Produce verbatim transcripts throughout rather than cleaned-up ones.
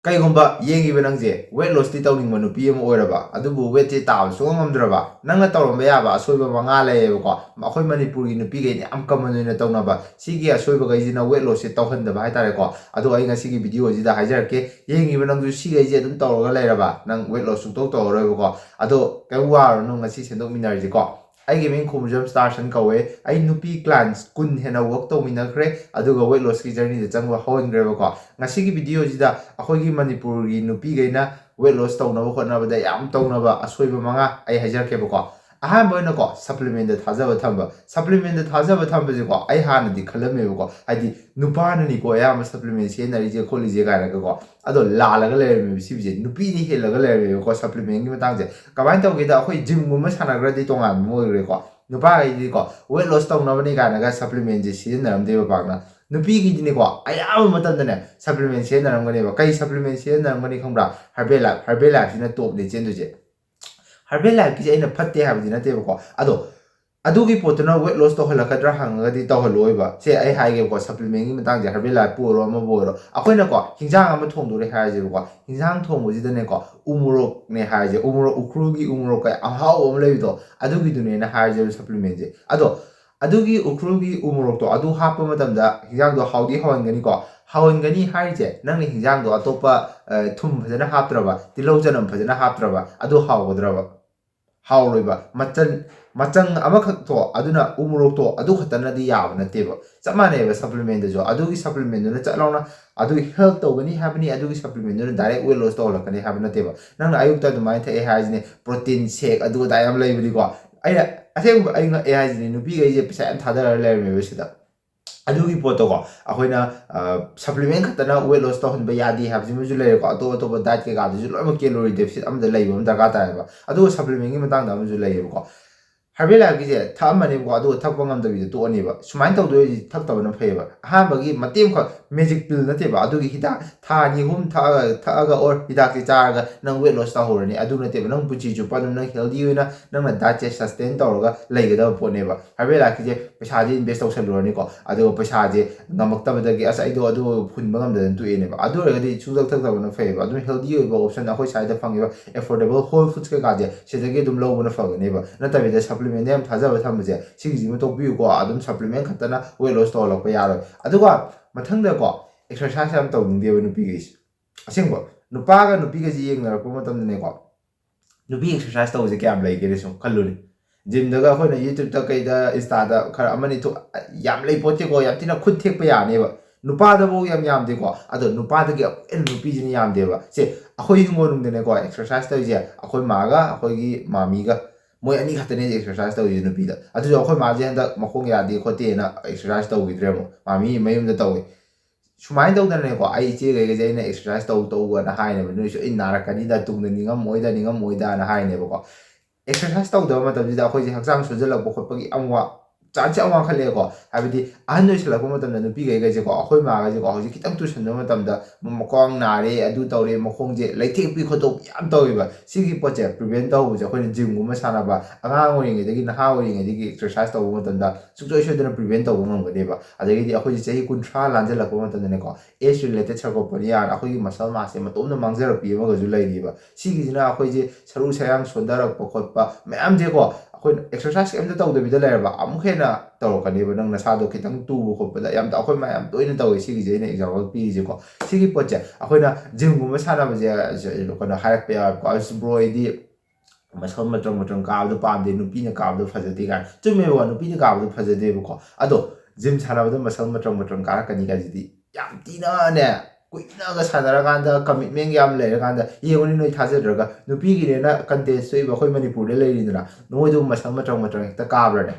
ꯀꯩꯒꯨꯝꯕ ꯌꯦꯡꯉꯤꯕ ꯅꯪꯁꯦ weight lossꯇꯤ ꯇꯧꯅꯤꯡꯕ ꯅꯨꯄꯤ ꯑꯃ ꯑꯣꯏꯔꯕ, ꯑꯗꯨꯕꯨ weightꯁꯦ ꯇꯥꯕ ꯁꯨꯡꯉꯝ ꯉꯝꯗ꯭ꯔꯕ, ꯅꯪꯅ ꯇꯧꯔꯝꯕ ꯌꯥꯕ ꯑꯁꯣꯏꯕ ꯃꯉꯥ ꯂꯩꯌꯦꯕꯀꯣ꯫ ꯑꯩꯈꯣꯏ ꯃꯅꯤꯄꯨꯔꯒꯤ ꯅꯨꯄꯤꯈꯩꯅ ꯌꯥꯝ common ꯑꯣꯏꯅ ꯇꯧꯅꯕ ꯁꯤꯒꯤ ꯑꯁꯣꯏꯕꯈꯩꯁꯤꯅ weight lossꯁꯦ ꯇꯧꯍꯟꯗꯕ ꯍꯥꯏꯇꯥꯔꯦꯀꯣ꯫ ꯑꯗꯣ ꯑꯩ ꯉꯁꯤꯒꯤ videoꯁꯤꯗ ꯍꯥꯏꯖꯔꯛꯀꯦ, ꯌꯦꯡꯉꯤꯕ ꯅꯪꯁꯨ ꯁꯤꯈꯩꯁꯦ ꯑꯗꯨꯝ ꯇꯧꯔꯒ ꯂꯩꯔꯕ, ꯅꯪ weight loss ꯁꯨꯡꯇꯧ ꯇꯧꯔꯔꯣꯏꯕꯀꯣ꯫ ꯑꯗꯣ ꯀꯩꯝ ꯋꯥꯔꯨꯔꯅꯨ, ꯉꯁꯤ ꯁꯦꯝꯗꯣꯛꯃꯤꯟꯅꯔꯁꯤꯀꯣ꯫ ꯑꯩꯒꯤ ꯃꯤꯡ ꯈꯣꯃꯨꯖꯝ ꯁ꯭ꯇꯥꯔꯁꯟ ꯀꯧꯋꯦ꯫ ꯑꯩ ꯅꯨꯄꯤ clients ꯀꯨꯟ ꯍꯦꯟꯅ work ꯇꯧꯃꯤꯟꯅꯈ꯭ꯔꯦ, ꯑꯗꯨꯒ weight lossꯀꯤ journeyꯗ ꯆꯪꯕ ꯍꯧꯍꯟꯈ꯭ꯔꯦꯕꯀꯣ꯫ ꯉꯁꯤꯒꯤ videoꯁꯤꯗ ꯑꯩꯈꯣꯏꯒꯤ ꯃꯅꯤꯄꯨꯔꯒꯤ ꯅꯨꯄꯤꯈꯩꯅ weight loss ꯇꯧꯅꯕ ꯍꯣꯠꯅꯕꯗ ꯌꯥꯝ ꯇꯧꯅꯕ ꯑꯁꯣꯏꯕ ꯃꯉꯥ ꯑꯩ ꯍꯥꯏꯖꯔꯛꯀꯦꯕꯀꯣ꯫ ꯑꯍꯥꯟꯕ ꯑꯣꯏꯅꯀꯣ, supplementꯇ ꯊꯥꯖꯕ ꯊꯝꯕ꯫ Supplementꯇ ꯊꯥꯖꯕ ꯊꯝꯕꯁꯦꯀꯣ, ꯑꯩ ꯍꯥꯟꯅꯗꯤ ꯈꯜꯂꯝꯃꯦꯕꯀꯣ, ꯍꯥꯏꯗꯤ ꯅꯨꯄꯥꯅꯅꯤꯀꯣ ꯑꯌꯥꯝꯕ supplement ꯁꯤꯖꯤꯟꯅꯔꯤꯁꯦ ꯈꯣꯠꯂꯤꯁꯦ ꯀꯥꯏꯅꯒꯀꯣ꯫ ꯑꯗꯣ ꯂꯥꯜꯂꯒ ꯂꯩꯔꯝꯃꯦꯕ, ꯁꯤꯕꯁꯦ ꯅꯨꯄꯤꯅ ꯍꯦꯜꯂꯒ ꯂꯩꯔꯝꯃꯦꯕꯀꯣ supplementꯀꯤ ꯃꯇꯥꯡꯁꯦ꯫ ꯀꯃꯥꯏꯅ ꯇꯧꯒꯦꯗ, ꯑꯩꯈꯣꯏ gymꯒꯨꯝꯕ ꯁꯥꯟꯅꯈ꯭ꯔꯗꯤ ꯇꯣꯉꯥꯟꯕ ꯑꯃ ꯑꯣꯏꯈ꯭ꯔꯦꯀꯣ꯫ ꯅꯨꯄꯥꯈꯩꯗꯤꯀꯣ weight loss ꯇꯧꯅꯕꯅꯤ ꯀꯥꯏꯅꯒ supplementꯁꯦ ꯁꯤꯖꯤꯟꯅꯔꯝꯗꯦꯕ ꯄꯥꯛꯅ꯫ ꯅꯨꯄꯤꯒꯤꯗꯤꯅꯦꯀꯣ ꯑꯌꯥꯝꯕ ꯃꯇꯝꯗꯅꯦ supplement ꯁꯤꯖꯤꯟꯅꯔꯝꯒꯅꯦꯕ꯫ ꯀꯩ supplement ꯁꯤꯖꯤꯟꯅꯔꯝꯒꯅꯤ ꯈꯪꯕ꯭ꯔꯥ? Herbalife꯫ Herbalife ꯁꯤꯅ topꯅꯦ ꯆꯦꯟꯗꯣꯏꯁꯦ꯫ Herbalife ꯀꯤꯁꯦ ꯑꯩꯅ ꯐꯠꯇꯦ ꯍꯥꯏꯕꯗꯤ ꯅꯠꯇꯦꯕꯀꯣ, ꯑꯗꯣ ꯑꯗꯨꯒꯤ ꯄꯣꯠꯇꯨꯅ weight loss ꯇꯧꯍꯜꯂꯛꯀꯗ꯭ꯔꯥ ꯍꯪꯉꯒꯗꯤ ꯇꯧꯍꯜꯂꯣꯏꯕ꯫ ꯁꯦ ꯑꯩ ꯍꯥꯏꯒꯦꯕꯀꯣ, supplementꯀꯤ ꯃꯇꯥꯡꯁꯦ, Herbalife ꯄꯨ ꯑꯣꯏꯔꯣ ꯑꯃꯕꯨ ꯑꯣꯏꯔꯣ, ꯑꯩꯈꯣꯏꯅꯀꯣ ꯍꯤꯟꯖꯥꯡ ꯑꯃ ꯊꯣꯡꯗꯣꯔꯦ ꯍꯥꯏꯔꯁꯦꯕꯀꯣ, ꯍꯤꯟꯖꯥꯡ ꯊꯣꯡꯕꯁꯤꯗꯅꯦꯀꯣ ꯎꯃꯣꯔꯣꯛꯅꯦ ꯍꯥꯏꯔꯁꯦ, ꯎꯃꯣꯔꯣꯛ ꯎꯈ꯭ꯔꯨꯜꯒꯤ ꯎꯃꯣꯔꯣꯛ ꯀꯩ ꯑꯍꯥꯎꯕ ꯑꯃ ꯂꯩꯕꯗꯣ, ꯑꯗꯨꯒꯤꯗꯨꯅꯦꯅ ꯍꯥꯏꯔꯁꯦꯕ supplementꯁꯦ꯫ ꯑꯗꯣ ꯑꯗꯨꯒꯤ ꯎꯈ꯭ꯔꯨꯜꯒꯤ ꯎꯃꯣꯔꯣꯛꯇꯣ ꯑꯗꯨ ꯍꯥꯞꯄ ꯃꯇꯝꯗ ꯍꯤꯟꯖꯥꯡꯗꯣ ꯍꯥꯎꯗꯤ ꯍꯥꯎꯍꯟꯒꯅꯤꯀꯣ꯫ ꯍꯥꯎꯍꯟꯒꯅꯤ ꯍꯥꯏꯔꯤꯁꯦ, ꯅꯪꯅ ꯍꯤꯟꯖꯥꯡꯗꯣ ꯑꯇꯣꯞꯄ, ꯑ, ꯊꯨꯝ ꯐꯖꯅ ꯍꯥꯞꯇ꯭ꯔꯕ, ꯇꯤꯜꯍꯧ ꯆꯅꯝ ꯐꯖꯅ ꯍꯥꯞꯇ꯭ꯔꯕ, ꯑꯗꯨ ꯍꯥꯎꯒꯗ꯭ꯔꯕ? ꯍꯥꯎꯔꯣꯏꯕ꯫ ꯃꯆꯜ, ꯃꯆꯪ ꯑꯃꯈꯛꯇꯣ, ꯑꯗꯨꯅ ꯎꯃꯣꯔꯣꯛꯇꯣ ꯑꯗꯨ ꯈꯛꯇꯅꯗꯤ ꯌꯥꯕ ꯅꯠꯇꯦꯕ꯫ ꯆꯞ ꯃꯥꯟꯅꯩꯕ supplementꯗꯁꯨ꯫ ꯑꯗꯨꯒꯤ supplementꯗꯨꯅ ꯆꯠ ꯂꯥꯎꯅ ꯑꯗꯨꯒꯤ help ꯇꯧꯒꯅꯤ ꯍꯥꯏꯕꯅꯤ, ꯑꯗꯨꯒꯤ supplementꯗꯨꯅ direct weight loss ꯇꯧꯍꯜꯂꯛꯀꯅꯤ ꯍꯥꯏꯕ ꯅꯠꯇꯦꯕ꯫ ꯅꯪꯅ ꯑꯌꯨꯛꯇ ꯑꯗꯨꯃꯥꯏꯅ ꯊꯛꯑꯦ ꯍꯥꯏꯔꯤꯁꯤꯅꯦ, protein shake ꯑꯗꯨ ꯑꯗꯥ ꯌꯥꯝ ꯂꯩꯕꯅꯤꯀꯣ꯫ ꯑꯩꯅ ꯑꯁꯦꯡꯕ ꯑꯩ ꯉꯛꯑꯦ ꯍꯥꯏꯁꯤꯅꯦ, ꯅꯨꯄꯤꯈꯩꯁꯦ ꯄꯩꯁꯥ ꯌꯥꯝ ꯊꯥꯗꯔ ꯂꯩꯔꯝꯃꯦꯕ ꯁꯤꯗ꯫ ꯑꯗꯨꯒꯤ ꯄꯣꯠꯇꯣꯀꯣ, ꯑꯩꯈꯣꯏꯅ, ꯑ, supplement ꯈꯛꯇꯅ weight loss ꯇꯧꯍꯟꯕ ꯌꯥꯗꯦ ꯍꯥꯏꯕꯁꯤꯃꯁꯨ ꯂꯩꯔꯦꯀꯣ꯫ ꯑꯇꯣꯞ ꯑꯇꯣꯞꯄ diet ꯀꯩꯀꯥꯗꯨꯁꯨ ꯂꯣꯏꯅꯃꯛ calorie deficit ꯑꯃꯗ ꯂꯩꯕ ꯑꯃ ꯗꯔꯀꯥꯔ ꯇꯥꯏꯌꯦꯕ꯫ ꯑꯗꯨꯒ supplementꯀꯤ ꯃꯇꯥꯡꯗ ꯑꯃꯁꯨ ꯂꯩꯌꯦꯕꯀꯣ꯫ Herbalifeꯀꯤꯁꯦ ꯊꯛꯑꯝꯃꯅꯦꯕꯀꯣ, ꯑꯗꯨꯒ ꯊꯛꯄ ꯉꯝꯗꯕꯤꯗ ꯇꯣꯛꯑꯅꯦꯕ꯫ ꯁꯨꯃꯥꯏꯅ ꯇꯧꯗꯣꯏꯁꯤ ꯊꯛꯇꯕꯅ ꯐꯩꯌꯦꯕ꯫ ꯑꯍꯥꯟꯕꯒꯤ ꯃꯇꯦꯛ ꯑꯃꯈꯛ ꯃꯦꯖꯤꯛ ꯄꯤꯜ ꯅꯠꯇꯦꯕ꯫ ꯑꯗꯨꯒꯤ ꯍꯤꯗꯥꯛ ꯊꯥ ꯑꯅꯤ ꯑꯍꯨꯝ ꯊꯛꯑꯒ ꯊꯛꯑꯒ ꯑꯣꯔ ꯍꯤꯗꯥꯛꯁꯦ ꯆꯥꯔꯒ ꯅꯪ ꯋꯦꯠ ꯂꯣꯁ ꯇꯧꯍꯧꯔꯅꯤ꯫ ꯑꯗꯨ ꯅꯠꯇꯦꯕ, ꯅꯪ ꯄꯨꯟꯁꯤ ꯆꯨꯞꯄ ꯑꯗꯨꯝ ꯅꯪ ꯍꯦꯜꯗꯤ ꯑꯣꯏꯅ ꯅꯪꯅ ꯗꯥꯏꯠꯁꯦ ꯁꯁꯇꯦꯟ ꯇꯧꯔꯒ ꯂꯩꯒꯗꯕ ꯄꯣꯠꯅꯦꯕ꯫ ꯍꯥꯔꯕꯦꯜ ꯂꯥꯏꯐꯀꯤꯁꯦ ꯄꯩꯁꯥꯗꯤ ꯏꯟꯚꯦꯁ ꯇꯧꯁꯜꯂꯨꯔꯅꯤꯀꯣ, ꯑꯗꯨꯒ ꯄꯩꯁꯥꯁꯦ ꯉꯝꯃꯛꯇꯕꯗꯒꯤ ꯑꯁ ꯑꯩꯗꯣ ꯑꯗꯨ ꯍꯨꯟꯕ ꯉꯝꯗꯗꯅ ꯇꯣꯛꯑꯦꯅꯦꯕ꯫ ꯑꯗꯨ ꯑꯣꯏꯔꯒꯗꯤ ꯁꯨꯡꯊꯛ ꯊꯛꯇꯕꯅ ꯐꯩꯌꯦꯕ꯫ ꯑꯗꯨꯝ ꯍꯦꯜꯗꯤ ꯑꯣꯏꯕ ꯑꯣꯞꯁꯟ ꯑꯩꯈꯣꯏ ꯁ꯭ꯋꯥꯏꯗ ꯐꯪꯉꯤꯕ ꯑꯦꯐꯣꯔꯗꯦꯕꯜ ꯍꯣꯜ ꯐꯨꯗꯁ ꯀꯩꯀꯥꯁꯦ ꯁꯤꯗꯒꯤ ꯑꯗꯨꯝ ꯂꯧꯕꯅ ꯐꯒꯅꯦꯕ꯫ ꯅꯠꯇꯕꯤꯗ ꯁꯄ꯭ꯂꯤꯃꯦꯟꯗ ꯌꯥꯝ ꯊꯥꯖꯕ ꯊꯝꯕꯁꯦ ꯁꯤꯒꯤꯁꯤꯃ ꯇꯣꯛꯄꯤꯌꯨꯀꯣ꯫ ꯑꯗꯨꯝ ꯁꯄ꯭ꯂꯤꯃꯦꯟ ꯈꯛꯇꯅ ꯋꯦꯠ ꯂꯣꯁ ꯇꯧꯍꯜꯂꯛꯄ ꯌꯥꯔꯣꯏ꯫ ꯑꯗꯨꯒ ꯃꯊꯪꯗꯀꯣ, ꯑꯦꯛꯁꯔꯁꯥꯏꯁ ꯌꯥꯝ ꯇꯧꯅꯤꯡꯗꯦꯕ ꯅꯨꯄꯤꯈꯩꯁꯦ꯫ ꯑꯁꯦꯡꯕ, ꯅꯨꯄꯥꯒ ꯅꯨꯄꯤꯒꯁꯦ ꯌꯦꯡꯅꯔꯛꯄ ꯃꯇꯝꯗꯅꯦꯀꯣ, ꯅꯨꯄꯤ ꯑꯦꯛꯁꯔꯁꯥꯏꯁ ꯇꯧꯕꯁꯦ ꯀꯌꯥꯝ ꯂꯩꯒꯦꯅ ꯁꯨꯝ ꯈꯜꯂꯨꯅꯦ꯫ ꯖꯤꯝꯗꯒ ꯑꯩꯈꯣꯏꯅ ꯌꯨꯇ꯭ꯌꯨꯕꯇ ꯀꯩꯗ ꯏꯟꯁꯇꯥꯗ ꯈꯔ ꯑꯃꯅꯤ ꯊꯣꯛ ꯌꯥꯝ ꯂꯩ ꯄꯣꯠꯇꯦꯀꯣ, ꯌꯥꯝ ꯊꯤꯅ ꯈꯨꯠ ꯊꯦꯛꯄ ꯌꯥꯅꯦꯕ꯫ ꯅꯨꯄꯥꯗꯐꯧ ꯌꯥꯝ ꯌꯥꯝꯗꯦꯀꯣ, ꯑꯗꯣ ꯅꯨꯄꯥꯗꯒꯤ ꯑꯃꯨꯛ ꯍꯦꯟꯅ ꯅꯨꯄꯤꯁꯤꯅ ꯌꯥꯝꯗꯦꯕ꯫ ꯁꯦ, ꯑꯩꯈꯣꯏ ꯍꯤꯡꯒꯣꯜ ꯅꯨꯡꯗꯅꯦꯀꯣ ꯑꯦꯛꯁꯔꯁꯥꯏꯁ ꯇꯧꯔꯤꯁꯦ, ꯑꯩꯈꯣꯏ ꯃꯥꯒ ꯑꯩꯈꯣꯏꯒꯤ ꯃꯥꯃꯤꯒ, ꯃꯣꯏ ꯑꯅꯤ ꯈꯛꯇꯅꯦ ꯑꯦꯛꯁꯔꯁꯥꯏꯁ ꯇꯧꯔꯤꯁꯦ ꯅꯨꯄꯤꯗ꯫ ꯑꯗꯨꯁꯨ ꯑꯩꯈꯣꯏ ꯃꯥꯁꯦ ꯍꯟꯗꯛ ꯃꯈꯣꯡ ꯌꯥꯗꯦ ꯈꯣꯠꯇꯦꯅ ꯑꯦꯛꯁꯔꯁꯥꯏꯁ ꯇꯧꯈꯤꯗ꯭ꯔꯦ, ꯑꯃꯨꯛ ꯃꯥꯃꯤ ꯃꯌꯨꯝꯗ ꯇꯧꯋꯤ꯫ ꯁꯨꯃꯥꯏꯅ ꯇꯧꯗꯅꯅꯦꯀꯣ, ꯑꯩ ꯏꯆꯦꯈꯩꯒꯁꯦ ꯑꯩꯅ ꯑꯦꯛꯁꯔꯁꯥꯏꯁ ꯇꯧ ꯇꯧꯑꯅ ꯍꯥꯏꯅꯦꯕ, ꯅꯣꯏꯁꯨ ꯑꯩ ꯅꯥꯔꯛꯀꯅꯤꯗ, ꯇꯨꯡꯗ ꯅꯤꯡꯉꯝꯃꯣꯏꯗ ꯅꯤꯡꯉꯝꯃꯣꯏꯗꯅ ꯍꯥꯏꯅꯦꯕꯀꯣ꯫ ꯑꯦꯛꯁꯔꯁꯥꯏꯁ ꯇꯧꯗꯕ ꯃꯇꯝꯁꯤꯗ ꯑꯩꯈꯣꯏꯁꯦ ꯍꯛꯆꯥꯡ ꯁꯣꯟꯖꯜꯂꯛꯄ ꯈꯣꯠꯄꯒꯤ ꯌꯥꯝ ꯋꯥ ꯆꯥꯟꯁ ꯌꯥꯝ ꯋꯥꯡꯈꯠꯂꯛꯑꯦꯀꯣ꯫ ꯍꯥꯏꯕꯗꯤ ꯑꯍꯟ ꯑꯣꯏꯁꯜꯂꯛꯄ ꯃꯇꯝꯗ ꯅꯨꯄꯤꯈꯩꯒꯁꯦꯀꯣ, ꯑꯩꯈꯣꯏ ꯃꯥꯒꯁꯦꯀꯣ, ꯍꯧꯖꯤꯛ ꯈꯤꯇꯪ ꯇꯨꯁꯟꯕ ꯃꯇꯝꯗ ꯃ- ꯃꯈ꯭ꯋꯥꯡ ꯅꯥꯔꯦ, ꯑꯗꯨ ꯇꯧꯔꯦ, ꯃꯈꯣꯡꯁꯦ ꯂꯩꯊꯦꯛꯄꯤ ꯈꯣꯠꯇꯣꯛꯄꯤ ꯌꯥꯝ ꯇꯧꯋꯦꯕ꯫ ꯁꯤꯒꯤ ꯄꯣꯠꯁꯦ ꯄ꯭ꯔꯤꯚꯦꯟ ꯇꯧꯍꯧꯕꯁꯦ ꯑꯩꯈꯣꯏꯅ ꯖꯤꯝꯒꯨꯝꯕ ꯁꯥꯟꯅꯕ, ꯑꯉꯥꯡ ꯑꯣꯏꯔꯤꯉꯩꯗꯒꯤ, ꯅꯍꯥ ꯑꯣꯏꯔꯤꯉꯩꯗꯒꯤ ꯑꯦꯛꯁꯔꯁꯥꯏꯁ ꯇꯧꯕ ꯃꯇꯝꯗ ꯁꯨꯡꯁꯣꯏ ꯁꯣꯏꯗꯅ ꯄ꯭ꯔꯤꯚꯦꯟ ꯇꯧꯕ ꯉꯝꯒꯅꯦꯕ꯫ ꯑꯗꯒꯤꯗꯤ ꯑꯩꯈꯣꯏꯁꯦ ꯆꯍꯤ ꯀꯨꯟꯊ꯭ꯔꯥ ꯂꯥꯟꯖꯜꯂꯛꯄ ꯃꯇꯝꯗꯅꯦꯀꯣ, ꯑꯦꯖ ꯔꯤꯂꯦꯇꯦꯠ ꯁꯥꯔꯀꯣꯄꯦꯅꯤꯌꯥꯅ ꯑꯩꯈꯣꯏꯒꯤ ꯃꯁꯜ ꯃꯥꯁꯁꯦ ꯃꯇꯣꯝꯇ ꯃꯥꯡꯖꯔꯛꯄꯤ ꯑꯃꯒꯁꯨ ꯂꯩꯔꯤꯕ꯫ ꯁꯤꯒꯤꯁꯤꯅ ꯑꯩꯈꯣꯏꯁꯦ ꯁꯔꯨ ꯁꯌꯥꯡ ꯁꯣꯟꯊꯔꯛꯄ ꯈꯣꯠꯄ ꯃꯌꯥꯝꯁꯦꯀꯣ, ꯑꯩꯈꯣꯏꯅ ꯑꯦꯛꯁꯔꯁꯥꯏꯁ ꯀꯩꯝꯇ ꯇꯧꯗꯕꯤꯗ ꯂꯩꯔꯕ ꯑꯃꯨꯛ ꯍꯦꯟꯅ ꯇꯧꯔꯛꯀꯅꯦꯕ꯫ ꯅꯪ ꯅꯁꯥꯗꯣ ꯈꯤꯇꯪ ꯇꯨꯕ ꯈꯣꯠꯄꯗ ꯌꯥꯝ, ꯑꯩꯈꯣꯏ ꯃꯌꯥꯝ ꯇꯣꯏꯅ ꯇꯧꯋꯦ꯫ ꯁꯤꯒꯤꯁꯦ ꯑꯩꯅ ꯑꯦꯛꯖꯥꯝꯄꯜ ꯄꯤꯔꯤꯁꯦꯀꯣ꯫ ꯁꯤꯒꯤ ꯄꯣꯠꯁꯦ ꯑꯩꯈꯣꯏꯅ ꯖꯤꯝꯒꯨꯝꯕ ꯁꯥꯟꯅꯕꯁꯦ, ꯀꯩꯅꯣ ꯍꯥꯏꯔꯛꯄ ꯌꯥꯏꯕꯀꯣ, "ꯑꯁ ꯕ꯭ꯔꯣ, ꯑꯩꯗꯤ ꯃꯁꯜ ꯃꯇ꯭ꯔꯪ ꯃꯇ꯭ꯔꯪ ꯀꯥꯕꯗꯣ ꯄꯥꯝꯗꯦ, ꯅꯨꯄꯤꯅ ꯀꯥꯕꯗꯣ ꯐꯖꯗꯦ" ꯀꯥꯏꯅ꯫ ꯆꯨꯝꯃꯦꯕꯀꯣ, ꯅꯨꯄꯤꯅ ꯀꯥꯕꯗꯣ ꯐꯖꯗꯦꯕꯀꯣ꯫ ꯑꯗꯣ ꯖꯤꯝ ꯁꯥꯟꯅꯕꯗ ꯃꯁꯜ ꯃꯇ꯭ꯔꯪ ꯃꯇ꯭ꯔꯪ ꯀꯥꯔꯛꯀꯅꯤ ꯀꯥꯏꯁꯤꯗꯤ ꯌꯥꯝ ꯊꯤꯅꯅꯦ, ꯀꯨꯏꯅꯒ ꯁꯥꯟꯅꯔꯀꯥꯟꯗ, ꯀꯃꯤꯠꯃꯦꯟ ꯌꯥꯝ ꯂꯩꯔꯀꯥꯟꯗ, ꯌꯦꯡꯉꯨꯅꯤ ꯅꯣꯏ ꯊꯥꯖꯗ꯭ꯔꯒ, ꯅꯨꯄꯤꯒꯤꯅꯦꯅ ꯀꯟꯇꯦꯁ ꯊꯣꯛꯏꯕ ꯑꯩꯈꯣꯏ ꯃꯅꯤꯄꯨꯔꯗ ꯂꯩꯔꯤꯗꯅ, ꯅꯣꯏꯗꯨ ꯃꯁꯜ ꯃꯇ꯭ꯔꯪ ꯃꯇ꯭ꯔꯪ ꯍꯦꯛꯇ ꯀꯥꯕ꯭ꯔꯅꯦ?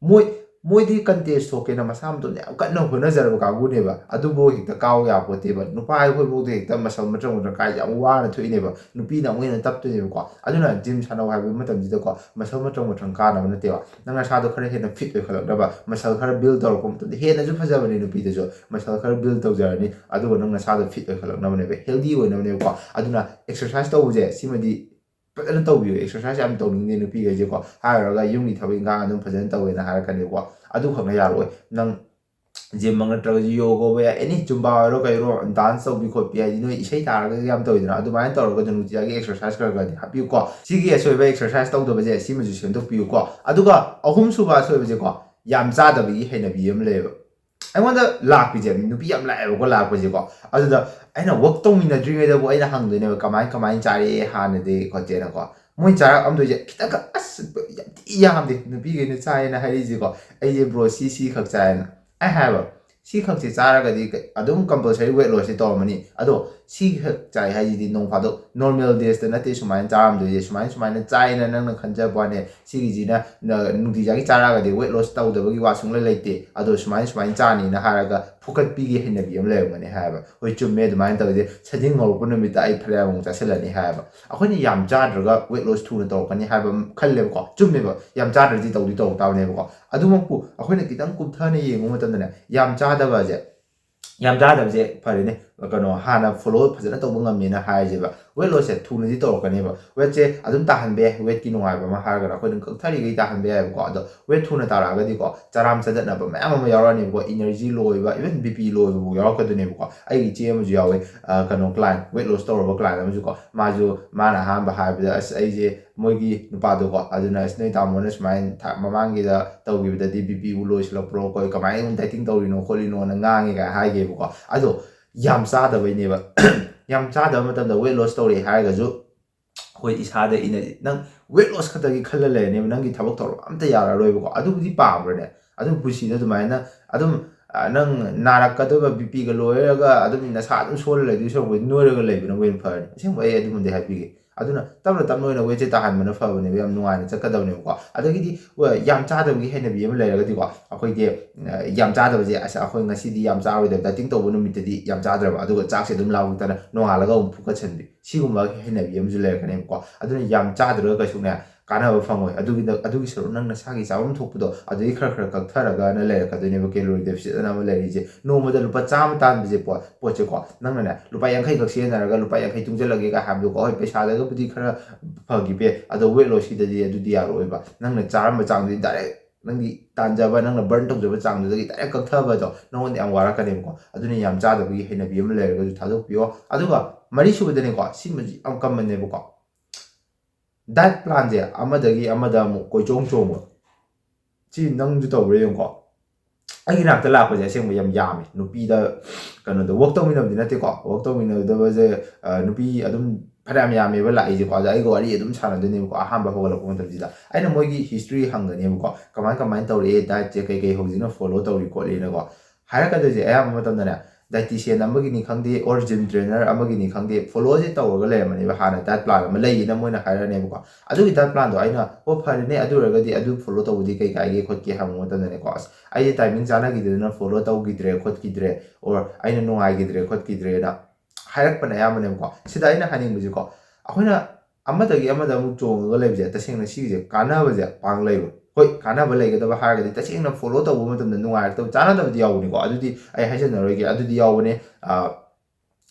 ꯃꯣꯏ ꯃꯣꯏꯗꯤ ꯀꯟꯇꯦꯁ ꯊꯣꯛꯀꯦꯅ ꯃꯁꯥ ꯃꯇꯣꯝꯗ ꯌꯥꯝ ꯀꯟꯅ ꯍꯣꯠꯅꯖꯔꯕ ꯀꯥꯡꯕꯨꯅꯦꯕ꯫ ꯑꯗꯨꯕꯨ ꯍꯦꯛꯇ ꯀꯥꯎ ꯌꯥꯄꯣꯠꯇꯦꯕ꯫ ꯅꯨꯄꯥ ꯑꯩꯈꯣꯏꯐꯥꯎꯗ ꯍꯦꯛꯇ ꯃꯁꯜ ꯃꯇ꯭ꯔꯪ ꯃꯇ꯭ꯔꯪ ꯀꯥꯏꯁꯦ ꯌꯥꯝ ꯋꯥꯅ ꯊꯣꯛꯏꯅꯦꯕ꯫ ꯅꯨꯄꯤꯅ ꯑꯃꯨꯛ ꯍꯦꯟꯅ ꯇꯞꯇꯣꯏꯅꯦꯕꯀꯣ꯫ ꯑꯗꯨꯅ ꯖꯤꯝ ꯁꯥꯟꯅꯧ ꯍꯥꯏꯕ ꯃꯇꯝꯁꯤꯗꯀꯣ, ꯃꯁꯜ ꯃꯇ꯭ꯔꯪ ꯃꯇ꯭ꯔꯪ ꯀꯥꯅꯕ ꯅꯠꯇꯦꯕ꯫ ꯅꯪ ꯅꯁꯥꯗꯣ ꯈꯔ ꯍꯦꯟꯅ ꯐꯤꯠ ꯑꯣꯏꯈꯠꯂꯛꯅꯕ, ꯃꯁꯜ ꯈꯔ ꯕꯤꯜ ꯇꯧꯔꯛꯄ ꯃꯇꯝꯗ ꯍꯦꯟꯅꯁꯨ ꯐꯖꯕꯅꯤ ꯅꯨꯄꯤꯗꯁꯨ꯫ ꯃꯁꯜ ꯈꯔ ꯕꯤꯜ ꯇꯧꯖꯔꯅꯤ, ꯑꯗꯨꯒ ꯅꯪ ꯅꯁꯥꯗꯣ ꯐꯤꯠ ꯑꯣꯏꯈꯠꯂꯛꯅꯕꯅꯦꯕ, ꯍꯦꯜꯗꯤ ꯑꯣꯏꯅꯕꯅꯦꯕꯀꯣ꯫ ꯑꯗꯨꯅ ꯑꯦꯛꯁꯔꯁꯥꯏꯁ ꯇꯧꯕꯁꯦ ꯁꯤꯃꯗꯤ ꯐꯖꯅ ꯇꯧꯕꯤꯌꯨ꯫ ꯑꯦꯛꯁꯔꯁꯥꯏꯁ ꯌꯥꯝ ꯇꯧꯅꯤꯡꯗꯦ ꯅꯨꯄꯤꯈꯩꯁꯦꯀꯣ, ꯍꯥꯏꯔꯨꯔꯒ ꯌꯨꯝꯒꯤ ꯊꯕꯛ ꯏꯪꯈꯥꯡ ꯑꯗꯨꯝ ꯐꯖꯅ ꯇꯧꯋꯦꯅ ꯍꯥꯏꯔꯛꯀꯅꯤꯀꯣ꯫ ꯑꯗꯨꯈꯛꯅ ꯌꯥꯔꯣꯏ꯫ ꯅꯪ ꯖꯤꯝꯃꯛ ꯅꯠꯇ꯭ꯔꯒꯁꯨ ꯌꯣꯒ ꯑꯣꯏꯕ ꯌꯥꯏ, ꯑꯦꯅꯤ ꯖꯨꯝꯕꯥ ꯑꯣꯏꯔꯣ ꯀꯩꯔꯣ, ꯗꯥꯟꯁ ꯇꯧꯕꯤ ꯈꯣꯠꯄꯤ ꯍꯥꯏꯗꯤ ꯅꯣꯏ ꯏꯁꯩ ꯇꯥꯔꯒꯁꯨ ꯌꯥꯝ ꯇꯧꯋꯤꯗꯅ, ꯑꯗꯨꯃꯥꯏꯅ ꯇꯧꯔꯒꯁꯨ ꯅꯨꯡꯇꯤꯖꯥꯒꯤ ꯑꯦꯛꯁꯔꯁꯥꯏꯁ ꯈꯔ ꯈꯔꯗꯤ ꯍꯥꯞꯄꯤꯌꯨꯀꯣ꯫ ꯁꯤꯒꯤ ꯑꯁꯣꯏꯕ ꯑꯦꯛꯁꯔꯁꯥꯏꯁ ꯇꯧꯗꯕꯁꯦ ꯁꯤꯃꯁꯨ ꯁꯦꯝꯗꯣꯛꯄꯤꯌꯨꯀꯣ꯫ ꯑꯗꯨꯒ ꯑꯍꯨꯝꯁꯨꯕ ꯑꯁꯣꯏꯕꯁꯦꯀꯣ, ꯌꯥꯝ ꯆꯥꯗꯕꯒꯤ ꯍꯩꯅꯕꯤ ꯑꯃ ꯂꯩꯌꯦꯕ꯫ ꯑꯩꯉꯣꯟꯗ ꯂꯥꯛꯄꯤꯁꯦ, ꯅꯨꯄꯤ ꯌꯥꯝ ꯂꯥꯛꯑꯦꯕꯀꯣ ꯂꯥꯛꯄꯁꯦꯀꯣ꯫ ꯑꯗꯨꯗ ꯑꯩꯅ ꯋꯥꯛ ꯇꯧꯃꯤꯟꯅꯗ꯭ꯔꯤꯉꯩꯗꯕꯨ ꯑꯩꯅ ꯍꯪꯗꯣꯏꯅꯦꯕ, "ꯀꯃꯥꯏ ꯀꯃꯥꯏꯅ ꯆꯥꯔꯛꯑꯦ ꯍꯥꯟꯅꯗꯤ?" ꯈꯣꯠꯇꯦꯅꯀꯣ꯫ ꯃꯣꯏ ꯆꯥꯔꯛꯑꯝꯗꯣꯏꯁꯦ ꯈꯤꯇꯪꯈꯛ, "ꯑꯁ, ꯌꯥꯝ ꯊꯤ ꯌꯥꯝꯗꯦ ꯅꯨꯄꯤꯈꯩꯅ ꯆꯥꯏꯌꯦꯅ ꯍꯥꯏꯔꯛꯏꯁꯦꯀꯣ, ꯑꯩꯁꯦ ꯕ꯭ꯔꯣ ꯁꯤ ꯁꯤ ꯈꯛ ꯆꯥꯏꯌꯦꯅ"꯫ ꯑꯩ ꯍꯥꯏꯕ, "ꯁꯤ ꯈꯛꯁꯦ ꯆꯥꯔꯒꯗꯤ ꯀ-, ꯑꯗꯨꯝ ꯀꯝꯄꯜꯁꯔꯤ ꯋꯦꯠ ꯂꯣꯁꯁꯦ ꯇꯧꯔꯝꯃꯅꯤ꯫ ꯑꯗꯣ ꯁꯤ ꯈꯛ ꯆꯥꯏ ꯍꯥꯏꯁꯤꯗꯤ ꯅꯣꯡ ꯐꯥꯗꯣꯛ ꯅꯣꯔꯃꯦꯜ ꯗꯦꯖꯇ ꯅꯠꯇꯦ ꯁꯨꯃꯥꯏꯅ ꯆꯥꯔꯝꯗꯣꯏꯁꯦ, ꯁꯨꯃꯥꯏꯅ ꯁꯨꯃꯥꯏꯅ ꯆꯥꯏꯅ ꯅꯪꯅ ꯈꯟꯖꯕ ꯋꯥꯅꯦ꯫ ꯁꯤꯒꯤꯁꯤꯅ ꯅ-, ꯅꯨꯡꯇꯤꯖꯥꯒꯤ ꯆꯥꯔꯛꯑꯒꯗꯤ ꯋꯦꯠ ꯂꯣꯁ ꯇꯧꯗꯕꯒꯤ ꯋꯥ ꯁꯨꯡꯂꯩ ꯂꯩꯇꯦ꯫ ꯑꯗꯣ ꯁꯨꯃꯥꯏꯅ ꯁꯨꯃꯥꯏꯅ ꯆꯥꯅꯤꯅ ꯍꯥꯏꯔꯒ ꯐꯨꯀꯠꯄꯤꯒꯦ ꯍꯩꯅꯕꯤ ꯑꯃ ꯂꯩꯔꯝꯒꯅꯤ" ꯍꯥꯏꯕ꯫ "ꯍꯣꯏ, ꯆꯨꯝꯃꯦ, ꯑꯗꯨꯃꯥꯏꯅ ꯇꯧꯔꯗꯤ ꯁꯖꯤꯡ ꯉꯧꯔꯛꯄ ꯅꯨꯃꯤꯠꯇ ꯑꯩ ꯐꯅꯌꯥꯝ ꯑꯃꯨꯛ ꯆꯥꯁꯤꯜꯂꯅꯤ" ꯍꯥꯏꯕ꯫ ꯑꯩꯈꯣꯏꯅ ꯌꯥꯝ ꯆꯥꯗ꯭ꯔꯒ ꯋꯦꯠ ꯂꯣꯁ ꯊꯨꯅ ꯇꯧꯔꯛꯀꯅꯤ ꯍꯥꯏꯕ ꯑꯃ ꯈꯜꯂꯦꯕꯀꯣ꯫ ꯆꯨꯝꯃꯦꯕ, ꯌꯥꯝ ꯆꯥꯗ꯭ꯔꯗꯤ ꯇꯧꯗꯤ ꯇꯧꯔꯛ ꯇꯥꯕꯅꯦꯕꯀꯣ꯫ ꯑꯗꯨꯃꯛꯄꯨ ꯑꯩꯈꯣꯏꯅ ꯈꯤꯇꯪ ꯀꯨꯞꯊꯅ ꯌꯦꯡꯕ ꯃꯇꯝꯗꯅꯦ, ꯌꯥꯝ ꯆꯥꯗꯕꯁꯦ, ꯌꯥꯝ ꯆꯥꯗꯕꯁꯦ ꯐꯔꯦꯅꯦ, ꯀꯩꯅꯣ, ꯍꯥꯟꯅ ꯐꯣꯂꯣ ꯐꯖꯅ ꯇꯧꯕ ꯉꯝꯃꯦꯅ ꯍꯥꯏꯔꯁꯦꯕ, ꯋꯦꯠ ꯂꯣꯁꯁꯦ ꯊꯨꯅꯗꯤ ꯇꯧꯔꯛꯀꯅꯦꯕ꯫ ꯋꯦꯠꯁꯦ ꯑꯗꯨꯝ ꯇꯥꯍꯟꯕ ꯌꯥꯏ, ꯋꯦꯠꯀꯤ ꯅꯨꯡꯉꯥꯏꯕ ꯑꯃ ꯍꯥꯏꯔꯒꯅ ꯑꯩꯈꯣꯏꯅ ꯀꯛꯊꯔꯤꯈꯩ ꯇꯥꯍꯟꯕ ꯌꯥꯏꯕꯀꯣ꯫ ꯑꯗꯣ ꯋꯦꯠ ꯊꯨꯅ ꯇꯥꯔꯛꯑꯒꯗꯤꯀꯣ, ꯆꯔꯥꯝ ꯆꯗꯠꯅꯕ ꯃꯌꯥꯝ ꯑꯃ ꯌꯥꯎꯔꯛꯑꯅꯦꯕꯀꯣ, ꯏꯅꯔꯖꯤ ꯂꯣ ꯑꯣꯏꯕ, ꯏꯚꯟ ꯕꯤ ꯄꯤ ꯂꯣ ꯑꯣꯏꯕꯐꯥꯎ ꯌꯥꯎꯔꯛꯀꯗꯣꯏꯅꯦꯕꯀꯣ꯫ ꯑꯩꯒꯤ ꯏꯆꯦ ꯑꯃꯁꯨ ꯌꯥꯎꯋꯦ, ꯑ, ꯀꯩꯅꯣ, ꯀ꯭ꯂꯥꯏꯟ, ꯋꯦꯠ ꯂꯣꯁ ꯇꯧꯔꯕ ꯀ꯭ꯂꯥꯏꯟ ꯑꯃꯁꯨꯀꯣ꯫ ꯃꯥꯁꯨ, ꯃꯥꯅ ꯑꯍꯥꯟꯕ ꯍꯥꯏꯕꯗ, "ꯑꯁ, ꯑꯩꯁꯦ", ꯃꯣꯏꯒꯤ ꯅꯨꯄꯥꯗꯣꯀꯣ, ꯑꯗꯨꯅ, "ꯑꯁ, ꯅꯣꯏ ꯇꯥꯃꯣꯅ ꯁꯨꯃꯥꯏꯅ ꯊꯥ-, ꯃꯃꯥꯡꯒꯤꯗ ꯇꯧꯈꯤꯕꯗꯗꯤ ꯕꯤ ꯄꯤꯕꯨ ꯂꯣꯏꯁꯤꯜꯂꯛꯄ꯭ꯔꯣ, ꯑꯩꯈꯣꯏ ꯀꯃꯥꯏꯅ ꯑꯃꯨꯛ ꯗꯥꯏꯇꯤꯡ ꯇꯧꯔꯤꯅꯣ ꯈꯣꯠꯂꯤꯅꯣꯅ" ꯉꯥꯡꯉꯦ ꯀꯥꯏꯅ ꯍꯥꯏꯒꯦꯕꯀꯣ꯫ ꯑꯗꯣ ꯌꯥꯝ ꯆꯥꯗꯕꯩꯅꯦꯕ꯫ ꯌꯥꯝ ꯆꯥꯗꯕ ꯃꯇꯝꯗ ꯋꯦꯠ ꯂꯣꯁ ꯇꯧꯔꯛꯑꯦ ꯍꯥꯏꯔꯒꯁꯨ ꯑꯩꯈꯣꯏ ꯏꯁꯥꯗ ꯏꯅꯔꯖꯤ, ꯅꯪ ꯋꯦꯠ ꯂꯣꯁ ꯈꯛꯇꯒꯤ ꯈꯜꯂ ꯂꯩꯔꯅꯦꯕ, ꯅꯪꯒꯤ ꯊꯕꯛ ꯊꯧꯔꯝ ꯑꯝꯇ ꯌꯥꯔꯔꯣꯏꯕꯀꯣ꯫ ꯑꯗꯨꯕꯨꯗꯤ ꯄꯥꯝꯕ꯭ꯔꯅꯦ? ꯑꯗꯨꯝ ꯄꯨꯟꯁꯤꯗ ꯑꯗꯨꯃꯥꯏꯅ ꯑꯗꯨꯝ, ꯑ, ꯅꯪ ꯅꯥꯔꯛꯀꯗꯣꯏꯕ, ꯕꯤ ꯄꯤꯒ ꯂꯣꯏꯔꯒ ꯑꯗꯨꯝ ꯅꯁꯥ ꯑꯗꯨꯝ ꯁꯣꯜꯂ ꯂꯩꯗꯣꯏ ꯁꯔꯨꯛꯄꯨꯗꯤ ꯅꯣꯏꯔꯒ ꯂꯩꯕꯅꯕꯨ ꯍꯦꯟꯅ ꯐꯔꯅꯤ꯫ ꯑꯁꯦꯡꯕ ꯑꯩ ꯑꯗꯨꯃꯗꯤ ꯍꯥꯏꯕꯤꯒꯦ꯫ ꯑꯗꯨꯅ ꯇꯞꯅ ꯇꯞꯅ ꯑꯣꯏꯅ ꯋꯦꯠꯁꯦ ꯇꯥꯍꯟꯕꯅ ꯐꯕꯅꯦꯕ, ꯌꯥꯝ ꯅꯨꯡꯉꯥꯏꯅ ꯆꯠꯀꯗꯕꯅꯦꯕꯀꯣ꯫ ꯑꯗꯒꯤꯗꯤ ꯌꯥꯝ ꯆꯥꯗꯕꯒꯤ ꯍꯩꯅꯕꯤ ꯑꯃ ꯂꯩꯔꯒꯗꯤꯀꯣ, ꯑꯩꯈꯣꯏꯒꯤ ꯌꯥꯝ ꯆꯥꯗꯕꯁꯦ, ꯑꯁ, ꯑꯩꯈꯣꯏ ꯉꯁꯤꯗꯤ ꯌꯥꯝ ꯆꯥꯔꯣꯏꯗꯕ, ꯗꯥꯏꯇꯤꯡ ꯇꯧꯕ ꯅꯨꯃꯤꯠꯇꯗꯤ ꯌꯥꯝ ꯆꯥꯗ꯭ꯔꯕ, ꯑꯗꯨꯒ ꯆꯥꯛꯁꯦ ꯑꯗꯨꯝ ꯂꯥꯝꯃꯛꯇꯅ ꯅꯣꯡꯉꯥꯜꯂꯒ ꯑꯃꯨꯛ ꯐꯨꯀꯠꯁꯟꯕꯤ, ꯁꯤꯒꯨꯝꯕ ꯍꯩꯅꯕꯤ ꯑꯃꯁꯨ ꯂꯩꯔꯛꯀꯅꯦꯕꯀꯣ꯫ ꯑꯗꯨꯅ ꯌꯥꯝ ꯆꯥꯗ꯭ꯔꯒ ꯀꯩꯁꯨꯅꯦ ꯀꯥꯟꯅꯕ ꯐꯪꯉꯣꯏ꯫ ꯑꯗꯨꯒꯤꯗ-, ꯑꯗꯨꯒꯤ ꯁꯔꯨꯛ ꯅꯪ ꯅꯁꯥꯒꯤ ꯆꯥꯐꯝ ꯊꯣꯛꯄꯗꯣ ꯑꯗꯨꯗꯒꯤ ꯈꯔ ꯈꯔ ꯀꯛꯊꯔꯒ ꯅ ꯂꯩꯔꯛꯀꯗꯣꯏꯅꯦꯕ, calorie deficit ꯑꯅ ꯑꯃ ꯂꯩꯔꯤꯁꯦ꯫ ꯅꯣꯡꯃꯗ ꯂꯨꯄꯥ ꯆꯥꯝꯃ ꯇꯥꯟꯕꯁꯦ ꯄꯣ-, ꯄꯣꯠꯁꯦꯀꯣ, ꯅꯪꯅꯅꯦ ꯂꯨꯄꯥ ꯌꯥꯡꯈꯩ ꯈꯛ ꯁꯤꯖꯤꯟꯅꯔꯒ ꯂꯨꯄꯥ ꯌꯥꯡꯈꯩ ꯇꯨꯡꯁꯤꯜꯂꯒꯦꯒ ꯍꯥꯏꯕꯗꯣꯀꯣ, ꯍꯣꯏ, ꯄꯩꯁꯥꯗꯒꯕꯨꯗꯤ ꯈꯔ ꯐꯈꯤꯕ ꯌꯥꯏ, ꯑꯗꯣ weight lossꯀꯤꯗꯗꯤ ꯑꯗꯨꯗꯤ ꯌꯥꯔꯛꯑꯣꯏꯕ꯫ ꯅꯪꯅ ꯆꯥꯔꯝꯕ ꯆꯥꯡꯗꯨꯗꯤ direct ꯅꯪꯒꯤ ꯇꯥꯟꯖꯕ, ꯅꯪꯅ burn ꯇꯧꯖꯕ ꯆꯥꯡꯗꯨꯗꯒꯤ direct ꯀꯛꯊꯕꯗꯣ ꯅꯉꯣꯟꯗ ꯌꯥꯝ ꯋꯥꯔꯛꯀꯅꯦꯕꯀꯣ꯫ ꯑꯗꯨꯅ ꯌꯥꯝ ꯆꯥꯗꯕꯒꯤ ꯍꯩꯅꯕꯤ ꯑꯃ ꯂꯩꯔꯒꯁꯨ ꯊꯥꯗꯣꯛꯄꯤꯌꯣ꯫ ꯑꯗꯨꯒ ꯃꯔꯤꯁꯨꯕꯗꯅꯦꯀꯣ, ꯁꯤꯃꯁꯤ ꯌꯥꯝ commonꯅꯦꯕꯀꯣ, diet planꯁꯦ ꯑꯃꯗꯒꯤ ꯑꯃꯗ ꯑꯃꯨꯛ ꯀꯣꯏꯆꯣꯡ ꯆꯣꯡꯕ꯫ ꯁꯤ ꯅꯪꯁꯨ ꯇꯧꯕ꯭ꯔꯥ ꯌꯦꯡꯉꯨꯀꯣ꯫ ꯑꯩꯒꯤ ꯅꯥꯛꯇ ꯂꯥꯛꯄꯁꯦ ꯑꯁꯦꯡꯕ ꯌꯥꯝ ꯌꯥꯝꯃꯦ꯫ ꯅꯨꯄꯤꯗ, ꯀꯩꯅꯣꯗ, work ꯇꯧꯃꯤꯟꯅꯕꯗꯤ ꯅꯠꯇꯦꯀꯣ, work ꯇꯧꯃꯤꯟꯅꯗꯕꯁꯦ, ꯑ, ꯅꯨꯄꯤ ꯑꯗꯨꯝ ꯐꯅꯌꯥꯝ ꯌꯥꯝꯃꯦꯕ ꯂꯥꯛꯏꯁꯦꯀꯣ꯫ ꯑꯗ ꯑꯩꯒ ꯋꯥꯔꯤ ꯑꯗꯨꯝ ꯁꯥꯟꯅꯗꯣꯏꯅꯦꯕꯀꯣ꯫ ꯑꯍꯥꯟꯕ ꯍꯧꯒꯠꯂꯛꯄ ꯃꯇꯝꯁꯤꯗ ꯑꯩꯅ ꯃꯣꯏꯒꯤ history ꯍꯪꯒꯅꯦꯕꯀꯣ, ꯀꯃꯥꯏ ꯀꯃꯥꯏꯅ ꯇꯧꯔꯛꯑꯦ, dietꯁꯦ ꯀꯩ ꯀꯩ ꯍꯧꯖꯤꯛꯅ follow ꯇꯧꯔꯤ ꯈꯣꯠꯂꯤꯅꯀꯣ꯫ ꯍꯥꯏꯔꯛꯀꯗꯣꯏꯁꯦ ꯑꯌꯥꯝꯕ ꯃꯇꯝꯗꯅꯦ, dietitian ꯑꯃꯒꯤꯅꯤ ꯈꯪꯗꯦ, or gym trainer ꯑꯃꯒꯤꯅꯤ ꯈꯪꯗꯦ, followꯁꯦ ꯇꯧꯔꯒ ꯂꯩꯔꯝꯃꯅꯦꯕ, ꯍꯥꯟꯅ diet plan ꯑꯃ ꯂꯩꯌꯦꯅ ꯃꯣꯏꯅ ꯍꯥꯏꯔꯛꯑꯅꯦꯕꯀꯣ꯫ ꯑꯗꯨꯒꯤ diet planꯗꯣ ꯑꯩꯅ, "ꯑꯣ, ꯐꯔꯦꯅꯦ, ꯑꯗꯨ ꯑꯣꯏꯔꯒꯗꯤ ꯑꯗꯨ follow ꯇꯧꯕꯗꯤ ꯀꯩ ꯀꯥꯏꯒꯦ ꯈꯣꯠꯀꯦ?" ꯍꯪꯕ ꯃꯇꯝꯗꯅꯦꯀꯣ, "ꯑꯁ, ꯑꯩꯁꯦ timing ꯆꯥꯟꯅꯈꯤꯗꯗꯅ follow ꯇꯧꯈꯤꯗ꯭ꯔꯦ ꯈꯣꯠꯈꯤꯗ꯭ꯔꯦ, or ꯑꯩꯅ ꯅꯨꯡꯉꯥꯏꯈꯤꯗ꯭ꯔꯦ ꯈꯣꯠꯈꯤꯗ꯭ꯔꯦꯅ" ꯍꯥꯏꯔꯛꯄꯅ ꯑꯌꯥꯝꯕꯅꯦꯕꯀꯣ꯫ ꯁꯤꯗ ꯑꯩꯅ ꯍꯥꯏꯅꯤꯡꯕꯁꯦꯀꯣ, ꯑꯩꯈꯣꯏꯅ ꯑꯃꯗꯒꯤ ꯑꯃꯗ ꯑꯃꯨꯛ ꯆꯣꯡꯉꯒ ꯂꯩꯕꯁꯦ, ꯇꯁꯦꯡꯅ ꯁꯤꯒꯤꯁꯦ ꯀꯥꯟꯅꯕꯁꯦ ꯄꯥꯛ ꯂꯩꯔꯣꯏ꯫ ꯍꯣꯏ, ꯀꯥꯟꯅꯕ ꯂꯩꯒꯗꯕ ꯍꯥꯏꯔꯒꯗꯤ ꯇꯁꯦꯡꯅ follow ꯇꯧꯕ ꯃꯇꯝꯗ ꯅꯨꯡꯉꯥꯏꯔꯛꯇꯕ, ꯆꯥꯟꯅꯗꯕꯗꯤ ꯌꯥꯎꯕꯅꯤꯀꯣ, ꯑꯗꯨꯗꯤ ꯑꯩ ꯍꯥꯏꯖꯟꯅꯔꯣꯏꯒꯦ, ꯑꯗꯨꯗꯤ ꯌꯥꯎꯕꯅꯦ꯫ ꯑ,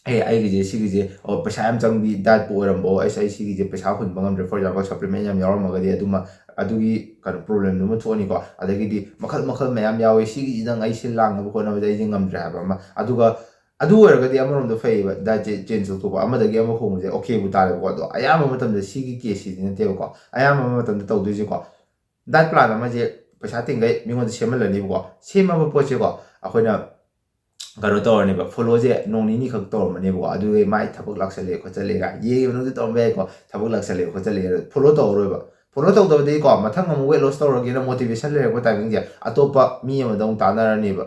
ꯑꯦ, ꯑꯩꯒꯤꯁꯦ, ꯁꯤꯒꯤꯁꯦ, ꯑꯣ, ꯄꯩꯁꯥ ꯌꯥꯝ ꯆꯪꯕꯤ dietꯄꯨ ꯑꯣꯏꯔꯝꯕ, ꯑꯣ, ꯑꯩꯁ, ꯑꯩ ꯁꯤꯒꯤꯁꯦ ꯄꯩꯁꯥ ꯍꯨꯟꯕ ꯉꯝꯗ꯭ꯔꯦ, for example, supplement ꯌꯥꯝ ꯌꯥꯎꯔꯝꯃꯒꯗꯤ ꯑꯗꯨꯃ, ꯑꯗꯨꯒꯤ ꯀꯩꯅꯣ problemꯗꯨꯃ ꯊꯣꯛꯑꯅꯤꯀꯣ꯫ ꯑꯗꯒꯤꯗꯤ ꯃꯈꯜ ꯃꯈꯜ ꯃꯌꯥꯝ ꯌꯥꯎꯋꯦ, ꯁꯤꯒꯤꯁꯤꯗꯪ ꯑꯩ ꯁꯤꯜ ꯂꯥꯡꯅꯕ ꯍꯣꯠꯅꯕꯗ ꯑꯩꯁꯦ ꯉꯝꯗ꯭ꯔꯦ ꯍꯥꯏꯕ ꯑꯃ꯫ ꯑꯗꯨꯒ ꯑꯗꯨ ꯑꯣꯏꯔꯒꯗꯤ ꯑꯃꯔꯣꯝꯗ ꯐꯩꯌꯦꯕ, dietꯁꯦ change ꯇꯧꯊꯣꯛꯄ, ꯑꯃꯗꯒꯤ ꯑꯃ ꯍꯣꯡꯕꯁꯦ okayꯕꯨ ꯇꯥꯔꯦꯕꯀꯣ꯫ ꯑꯗꯣ ꯑꯌꯥꯝꯕ ꯃꯇꯝꯗ ꯁꯤꯒꯤ caseꯁꯤꯗꯤ ꯅꯠꯇꯦꯕꯀꯣ꯫ ꯑꯌꯥꯝꯕ ꯃꯇꯝꯗ ꯇꯧꯗꯣꯏꯁꯦꯀꯣ, diet plan ꯑꯃꯁꯦ ꯄꯩꯁꯥ ꯇꯤꯡꯈꯩ ꯃꯤꯉꯣꯟꯗ ꯁꯦꯝꯍꯜꯂꯅꯤꯕꯀꯣ꯫ ꯁꯦꯝꯃꯕ ꯄꯣꯠꯁꯦꯀꯣ, ꯑꯩꯈꯣꯏꯅ ꯀꯩꯅꯣ ꯇꯧꯔꯅꯦꯕ, followꯁꯦ ꯅꯣꯡ ꯅꯤꯅꯤ ꯈꯛ ꯇꯧꯔꯝꯃꯅꯦꯕꯀꯣ꯫ ꯑꯗꯨꯒꯤ ꯃꯥꯏ ꯊꯕꯛ ꯂꯥꯛꯁꯜꯂꯦ ꯈꯣꯠꯆꯜꯂꯦ ꯀꯥꯏ ꯌꯦꯡꯒꯤ ꯃꯅꯨꯡꯗ ꯇꯧꯔꯝꯕ ꯌꯥꯏꯀꯣ, ꯊꯕꯛ ꯂꯥꯛꯁꯜꯂꯦ ꯈꯣꯠꯆꯜꯂꯦ, follow ꯇꯧꯔꯔꯣꯏꯕ꯫ Follow ꯇꯧꯗꯕꯗꯒꯤꯀꯣ, ꯃꯊꯪ ꯑꯃꯨꯛ weight loss ꯇꯧꯔꯒꯦꯅ motivation ꯂꯩꯔꯛꯄ timingꯁꯦ ꯑꯇꯣꯞꯄ ꯃꯤ ꯑꯃꯗ ꯑꯃꯨꯛ ꯇꯥꯟꯅꯔꯅꯦꯕ,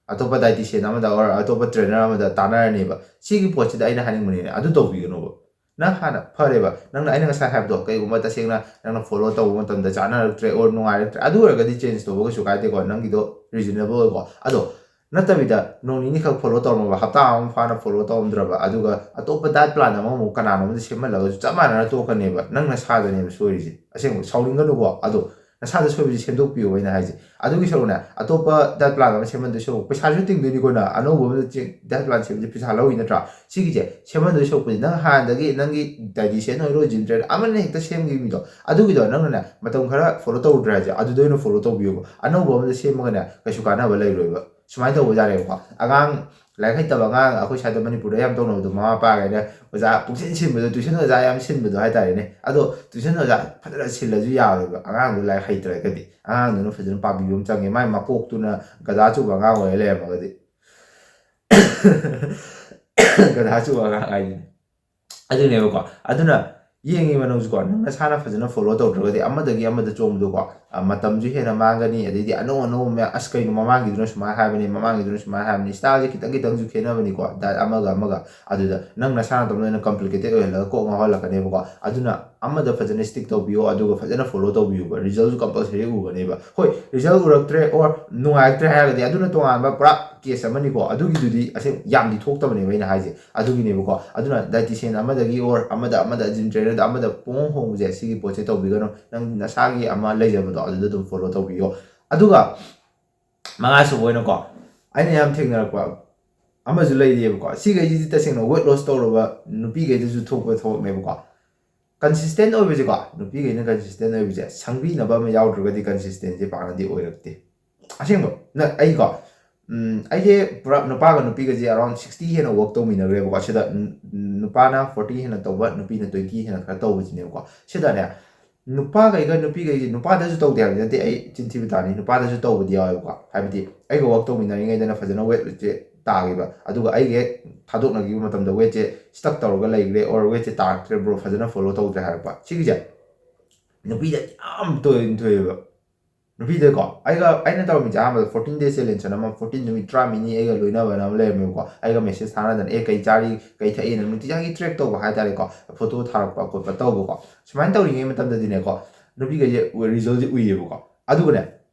ꯑꯇꯣꯞꯄ dietitian ꯑꯃꯗ or ꯑꯇꯣꯞꯄ trainer ꯑꯃꯗ ꯇꯥꯟꯅꯔꯅꯦꯕ꯫ ꯁꯤꯒꯤ ꯄꯣꯠꯁꯤꯗ ꯑꯩꯅ ꯍꯥꯏꯅꯤꯡꯕꯅꯤꯅꯦ, ꯑꯗꯨ ꯇꯧꯕꯤꯒꯅꯣꯕ꯫ ꯅꯪ ꯍꯥꯟꯅ ꯐꯔꯦꯕ, ꯅꯪꯅ, ꯑꯩꯅ ꯉꯁꯥꯏ ꯍꯥꯏꯕꯗꯣ, ꯀꯩꯒꯨꯝꯕ ꯇꯁꯦꯡꯅ ꯅꯪꯅ ꯐꯣꯂꯣ ꯇꯧꯕ ꯃꯇꯝꯗ ꯆꯥꯅꯔꯛꯇ꯭ꯔꯦ ꯑꯣꯔ ꯅꯨꯡꯉꯥꯏꯔꯛꯇ꯭ꯔꯦ, ꯑꯗꯨ ꯑꯣꯏꯔꯒꯗꯤ ꯆꯦꯟꯖ ꯇꯧꯕ ꯀꯩꯁꯨ ꯀꯥꯏꯗꯦꯀꯣ, ꯅꯪꯒꯤꯗꯣ ꯔꯤꯖꯅꯦꯕꯜ ꯑꯣꯏꯀꯣ꯫ ꯑꯗꯣ ꯅꯠꯇꯕꯤꯗ ꯅꯣꯡ ꯅꯤꯅꯤꯈꯛ ꯐꯣꯂꯣ ꯇꯧꯔꯝꯃꯕ, ꯍꯞꯇꯥ ꯑꯃ ꯐꯥꯅ ꯐꯣꯂꯣ ꯇꯧꯔꯝꯗ꯭ꯔꯕ, ꯑꯗꯨꯒ ꯑꯇꯣꯞꯄ ꯗꯥꯏꯠ ꯄ꯭ꯂꯥꯟ ꯑꯃꯃꯨꯛ ꯀꯅꯥꯅꯣꯝꯗ ꯁꯦꯝꯍꯜꯂꯒꯁꯨ ꯆꯞ ꯃꯥꯟꯅꯅ ꯇꯣꯛꯀꯅꯦꯕ꯫ ꯅꯪ ꯅꯁꯥꯗꯅꯦꯕ ꯁꯣꯏꯔꯤꯁꯦ꯫ ꯑꯁꯦꯡꯕ ꯁꯥꯎꯅꯤꯡꯒꯅꯨꯀꯣ, ꯑꯗꯣ ꯅꯁꯥꯗ ꯁꯣꯏꯕꯁꯦ ꯁꯦꯝꯗꯣꯛꯄꯤꯌꯣ ꯑꯩꯅ ꯍꯥꯏꯁꯦ꯫ ꯑꯗꯨꯒꯤ ꯁꯔꯨꯛꯅꯦ, ꯑꯇꯣꯞꯄ ꯗꯥꯏꯠ ꯄ꯭ꯂꯥꯟ ꯑꯃ ꯁꯦꯝꯍꯟꯗꯣꯏ ꯁꯔꯨꯛ, ꯄꯩꯁꯥꯁꯨ ꯇꯤꯡꯗꯣꯏꯅꯤꯀꯣ ꯅꯪ, ꯑꯅꯧꯕ ꯑꯃꯗ ꯆꯦ-, ꯗꯥꯏꯠ ꯄ꯭ꯂꯥꯟ ꯁꯦꯝꯕꯁꯦ ꯄꯩꯁꯥ ꯂꯧꯏ ꯅꯠꯇ꯭ꯔꯥ? ꯁꯤꯒꯤꯁꯦ ꯁꯦꯝꯍꯟꯗꯣꯏ ꯁꯔꯨꯛꯄꯨꯗꯤ ꯅꯪ ꯍꯥꯟꯅꯗꯒꯤ ꯅꯪꯒꯤ ꯗꯥꯏꯇꯤꯁꯤꯌꯟ ꯑꯣꯏꯔꯣ, ꯖꯤꯝ ꯇ꯭ꯔꯦꯅꯔ ꯑꯃꯅ ꯍꯦꯛꯇ ꯁꯦꯝꯈꯤꯕ ꯃꯤꯗꯣ, ꯑꯗꯨꯒꯤꯗꯣ ꯅꯪꯅꯅꯦ ꯃꯇꯝ ꯈꯔ ꯐꯣꯂꯣ ꯇꯧꯔꯨꯗ꯭ꯔꯦ ꯍꯥꯏꯁꯦ, ꯑꯗꯨꯗ ꯑꯣꯏꯅ ꯐꯣꯂꯣ ꯇꯧꯕꯤꯌꯣꯕ꯫ ꯑꯅꯧꯕ ꯑꯃꯗ ꯁꯦꯝꯃꯒꯅꯦ ꯀꯩꯁꯨ ꯀꯥꯟꯅꯕ ꯂꯩꯔꯣꯏꯕ꯫ ꯁꯨꯃꯥꯏꯅ ꯇꯧꯕ ꯖꯥꯠꯅꯦꯕꯀꯣ꯫ ꯑꯉꯥꯡ ꯂꯥꯏꯔꯤꯛ ꯍꯩꯇꯕ ꯑꯉꯥꯡ ꯑꯩꯈꯣꯏ ꯁ꯭ꯋꯥꯏꯗ ꯃꯅꯤꯄꯨꯔꯗ ꯌꯥꯝ ꯇꯧꯅꯕꯗꯣ, ꯃꯃꯥ ꯃꯄꯥꯈꯩꯅ ꯑꯣꯖꯥ ꯄꯨꯡꯁꯤꯟ ꯁꯤꯟꯕꯗꯣ, ꯇ꯭ꯋꯤꯁꯟ ꯑꯣꯖꯥ ꯌꯥꯝ ꯁꯤꯟꯕꯗꯣ ꯍꯥꯏꯇꯥꯔꯦꯅꯦ꯫ ꯑꯗꯣ ꯇ꯭ꯋꯤꯁꯟ ꯑꯣꯖꯥ ꯐꯖꯅ ꯁꯤꯜꯂꯁꯨ ꯌꯥꯔꯣꯏꯕ, ꯑꯉꯥꯡꯗꯣ ꯂꯥꯏꯔꯤꯛ ꯍꯩꯇ꯭ꯔꯒꯗꯤ꯫ ꯑꯉꯥꯡꯗꯨꯅ ꯐꯖꯅ ꯄꯥꯕꯤꯕ ꯑꯃ ꯆꯪꯉꯦ, ꯃꯥꯏ ꯃꯀꯣꯛꯇꯨꯅ ꯒꯙꯥ ꯆꯨꯕ ꯑꯉꯥꯡ ꯑꯣꯏꯔ ꯂꯩꯔꯝꯃꯒꯗꯤ꯫ ꯒꯙꯥ ꯆꯨꯕ ꯑꯉꯥꯡ ꯍꯥꯏꯁꯤꯅꯦ꯫ ꯑꯗꯨꯅꯦꯕꯀꯣ꯫ ꯑꯗꯨꯅ ꯌꯦꯡꯉꯤꯕ ꯅꯪꯁꯨꯀꯣ, ꯅꯪ ꯅꯁꯥꯅ ꯐꯖꯅ ꯐꯣꯂꯣ ꯇꯧꯗ꯭ꯔꯒꯗꯤ ꯑꯃꯗꯒꯤ ꯑꯃꯗ ꯆꯣꯡꯕꯗꯣꯀꯣ, ꯑ, ꯃꯇꯝꯁꯨ ꯍꯦꯟꯅ ꯃꯥꯡꯒꯅꯤ꯫ ꯑꯗꯩꯗꯤ ꯑꯅꯧ ꯑꯅꯧꯕ ꯃꯌꯥꯝ, "ꯑꯁ, ꯀꯩꯅꯣ, ꯃꯃꯥꯡꯒꯤꯗꯨꯅ ꯁꯨꯃꯥꯏꯅ ꯍꯥꯏꯕꯅꯤ, ꯃꯃꯥꯡꯒꯤꯗꯨꯅ ꯁꯨꯃꯥꯏꯅ ꯍꯥꯏꯕꯅꯤ", ꯁ꯭ꯇꯥꯏꯜꯁꯦ ꯈꯤꯇꯪ ꯈꯤꯇꯪꯁꯨ ꯈꯦꯠꯅꯕꯅꯤꯀꯣ, ꯗꯥꯏꯠ ꯑꯃꯒ ꯑꯃꯒ꯫ ꯑꯗꯨꯗ ꯅꯪ ꯅꯁꯥ ꯅꯇꯣꯝꯇ ꯑꯣꯏꯅ ꯀꯝꯄ꯭ꯂꯤꯀꯦꯇꯦꯠ ꯑꯣꯏꯍꯜꯂꯒ ꯀꯣꯛ ꯉꯥꯎꯍꯜꯂꯛꯀꯅꯦꯕꯀꯣ꯫ ꯑꯗꯨꯅ ꯑꯃꯗ ꯐꯖꯅ ꯁ꯭ꯇꯤꯛ ꯇꯧꯕꯤꯌꯣ, ꯑꯗꯨꯒ ꯐꯖꯅ ꯐꯣꯂꯣ ꯇꯧꯕꯤꯌꯨꯕ, ꯔꯤꯖꯜꯁꯨ ꯀꯝꯄꯜꯁꯔꯤ ꯎꯒꯅꯦꯕ꯫ ꯍꯣꯏ, ꯔꯤꯖꯜ ꯎꯔꯛꯇ꯭ꯔꯦ ꯑꯣꯔ ꯅꯨꯡꯉꯥꯏꯔꯛꯇ꯭ꯔꯦ ꯍꯥꯏꯔꯒꯗꯤ ꯑꯗꯨꯅ ꯇꯣꯉꯥꯟꯕ ꯄꯨꯔꯥ ꯀꯦꯁ ꯑꯃꯅꯤꯀꯣ, ꯑꯗꯨꯒꯤꯗꯨꯗꯤ ꯑꯁꯦꯡ ꯌꯥꯝꯗꯤ ꯊꯣꯛꯇꯕꯅꯦꯕ ꯑꯩꯅ ꯍꯥꯏꯁꯦ꯫ ꯑꯗꯨꯒꯤꯅꯦꯕꯀꯣ꯫ ꯑꯗꯨꯅ ꯗꯥꯏꯇꯤꯁꯤꯌꯟ ꯑꯃꯗꯒꯤ ꯑꯣꯔ ꯑꯃꯗ, ꯑꯃꯗ, ꯖꯤꯝ ꯇ꯭ꯔꯦꯅꯔꯗ ꯑꯃꯗ ꯄꯨꯡꯍꯣꯡ ꯍꯣꯡꯕꯁꯦ, ꯁꯤꯒꯤ ꯄꯣꯠꯁꯦ ꯇꯧꯕꯤꯒꯅꯨ꯫ ꯅꯪ ꯅꯁꯥꯒꯤ ꯑꯃ ꯂꯩꯖꯕꯗꯣ, ꯑꯗꯨꯗ ꯑꯗꯨꯝ ꯐꯣꯂꯣ ꯇꯧꯕꯤꯌꯣ꯫ ꯑꯗꯨꯒ ꯃꯉꯥꯁꯨꯕ ꯑꯣꯏꯅꯀꯣ, ꯑꯩꯅ ꯌꯥꯝ ꯊꯦꯡꯅꯔꯛꯄ ꯑꯃꯁꯨ ꯂꯩꯔꯤꯑꯕꯀꯣ꯫ ꯁꯤꯈꯩꯁꯤꯗꯤ ꯇꯁꯦꯡꯅ ꯋꯦꯠ ꯂꯣꯁ ꯇꯧꯔꯕ ꯅꯨꯄꯤꯈꯩꯗꯁꯨ ꯊꯣꯛꯄ ꯊꯕꯛꯅꯦꯕꯀꯣ꯫ ꯀꯟꯁꯤꯁꯇꯦꯟ ꯑꯣꯏꯕꯁꯦꯀꯣ, ꯅꯨꯄꯤꯈꯩꯅ ꯀꯟꯁꯤꯁꯇꯦꯟ ꯑꯣꯏꯕꯁꯦ, ꯁꯪꯕꯤꯅꯕ ꯑꯃ ꯌꯥꯎꯗ꯭ꯔꯒꯗꯤ ꯀꯟꯁꯤꯁꯇꯦꯟꯁꯦ ꯄꯥꯛꯅꯗꯤ ꯑꯣꯏꯔꯛꯇꯦ꯫ ꯑꯁꯦꯡꯕ, ꯅ-, ꯑꯩꯀꯣ, ꯎꯝ, ꯑꯩꯁꯦ ꯄꯨꯔꯥ ꯅꯨꯄꯥꯒ ꯅꯨꯄꯤꯒꯁꯦ around sixty ꯍꯦꯟꯅ ꯋꯔꯛ ꯇꯧꯃꯤꯟꯅꯈ꯭ꯔꯦꯕꯀꯣ꯫ ꯁꯤꯗ ꯅꯨ-, ꯅꯨꯄꯥꯅ forty ꯍꯦꯟꯅ ꯇꯧꯕ, ꯅꯨꯄꯤꯅ twenty ꯍꯦꯟꯅ ꯈꯔ ꯇꯧꯕꯁꯤꯅꯦꯕꯀꯣ꯫ ꯁꯤꯗꯅꯦ, ꯅꯨꯄꯥꯈꯩꯒ ꯅꯨꯄꯤꯈꯩꯁꯦ, ꯅꯨꯄꯥꯗꯁꯨ ꯇꯧꯗꯦ ꯍꯥꯏꯕꯗꯤ ꯅꯠꯇꯦ, ꯑꯩ ꯆꯤꯟꯊꯤꯕ ꯇꯥꯅꯤ, ꯅꯨꯄꯥꯗꯁꯨ ꯇꯧꯕꯗꯤ ꯌꯥꯎꯋꯦꯕꯀꯣ꯫ ꯍꯥꯏꯕꯗꯤ ꯑꯩꯒ ꯋꯔꯛ ꯇꯧꯃꯤꯟꯅꯔꯤꯉꯩꯗꯅ ꯐꯖꯅ ꯋꯦꯠꯁꯦ ꯇꯥꯈꯤꯕ, ꯑꯗꯨꯒ ꯑꯩꯒꯤ ꯍꯦꯛ ꯊꯥꯗꯣꯛꯅꯈꯤꯕ ꯃꯇꯝꯗ ꯋꯦꯠꯁꯦ ꯁ꯭ꯇꯛ ꯇꯧꯔꯒ ꯂꯩꯈ꯭ꯔꯦ, ꯑꯣꯔ ꯋꯦꯠꯁꯦ ꯇꯥꯔꯛꯇ꯭ꯔꯦ ꯕ꯭ꯔꯣ, ꯐꯖꯅ ꯐꯣꯂꯣ ꯇꯧꯗ꯭ꯔꯦ ꯍꯥꯏꯔꯛꯄ꯫ ꯁꯤꯒꯤꯁꯦ ꯅꯨꯄꯤꯗ ꯌꯥꯝ ꯇꯣꯏꯅ ꯊꯣꯛꯑꯦꯕ꯫ ꯅꯨꯄꯤꯗꯀꯣ ꯑꯩꯒ ꯑꯩꯅ ꯇꯧꯔꯝꯃꯤꯁꯦ ꯑꯍꯥꯟꯕꯗ fourteen day challenge ꯑꯅ ꯑꯃ, fourteen ꯅꯨꯃꯤꯠ ꯇꯔꯥꯃꯔꯤꯅꯤ ꯑꯩꯒ ꯂꯣꯏꯅꯕꯅ ꯑꯃ ꯂꯩꯔꯝꯃꯦꯕꯀꯣ꯫ ꯑꯩꯒ ꯃꯦꯁꯦꯖ ꯊꯥꯅꯗꯅ, ꯑꯦ, ꯀꯩ ꯆꯥꯔꯤ, ꯀꯩ ꯊꯛꯏꯅ ꯅꯨꯡꯇꯤꯖꯥꯒꯤ ꯇ꯭ꯔꯦꯛ ꯇꯧꯕ ꯍꯥꯏꯇꯥꯔꯦꯀꯣ꯫ ꯐꯣꯇꯣ ꯊꯥꯔꯛꯄ ꯈꯣꯠꯄ ꯇꯧꯕꯀꯣ꯫ ꯁꯨꯃꯥꯏꯅ ꯇꯧꯔꯤꯉꯩ ꯃꯇꯝꯗꯗꯤꯅꯦꯀꯣ, ꯅꯨꯄꯤꯈꯩꯁꯦ ꯔꯤꯖꯜꯁꯦ ꯎꯏꯌꯦꯕꯀꯣ꯫ ꯑꯗꯨꯒꯅꯦ,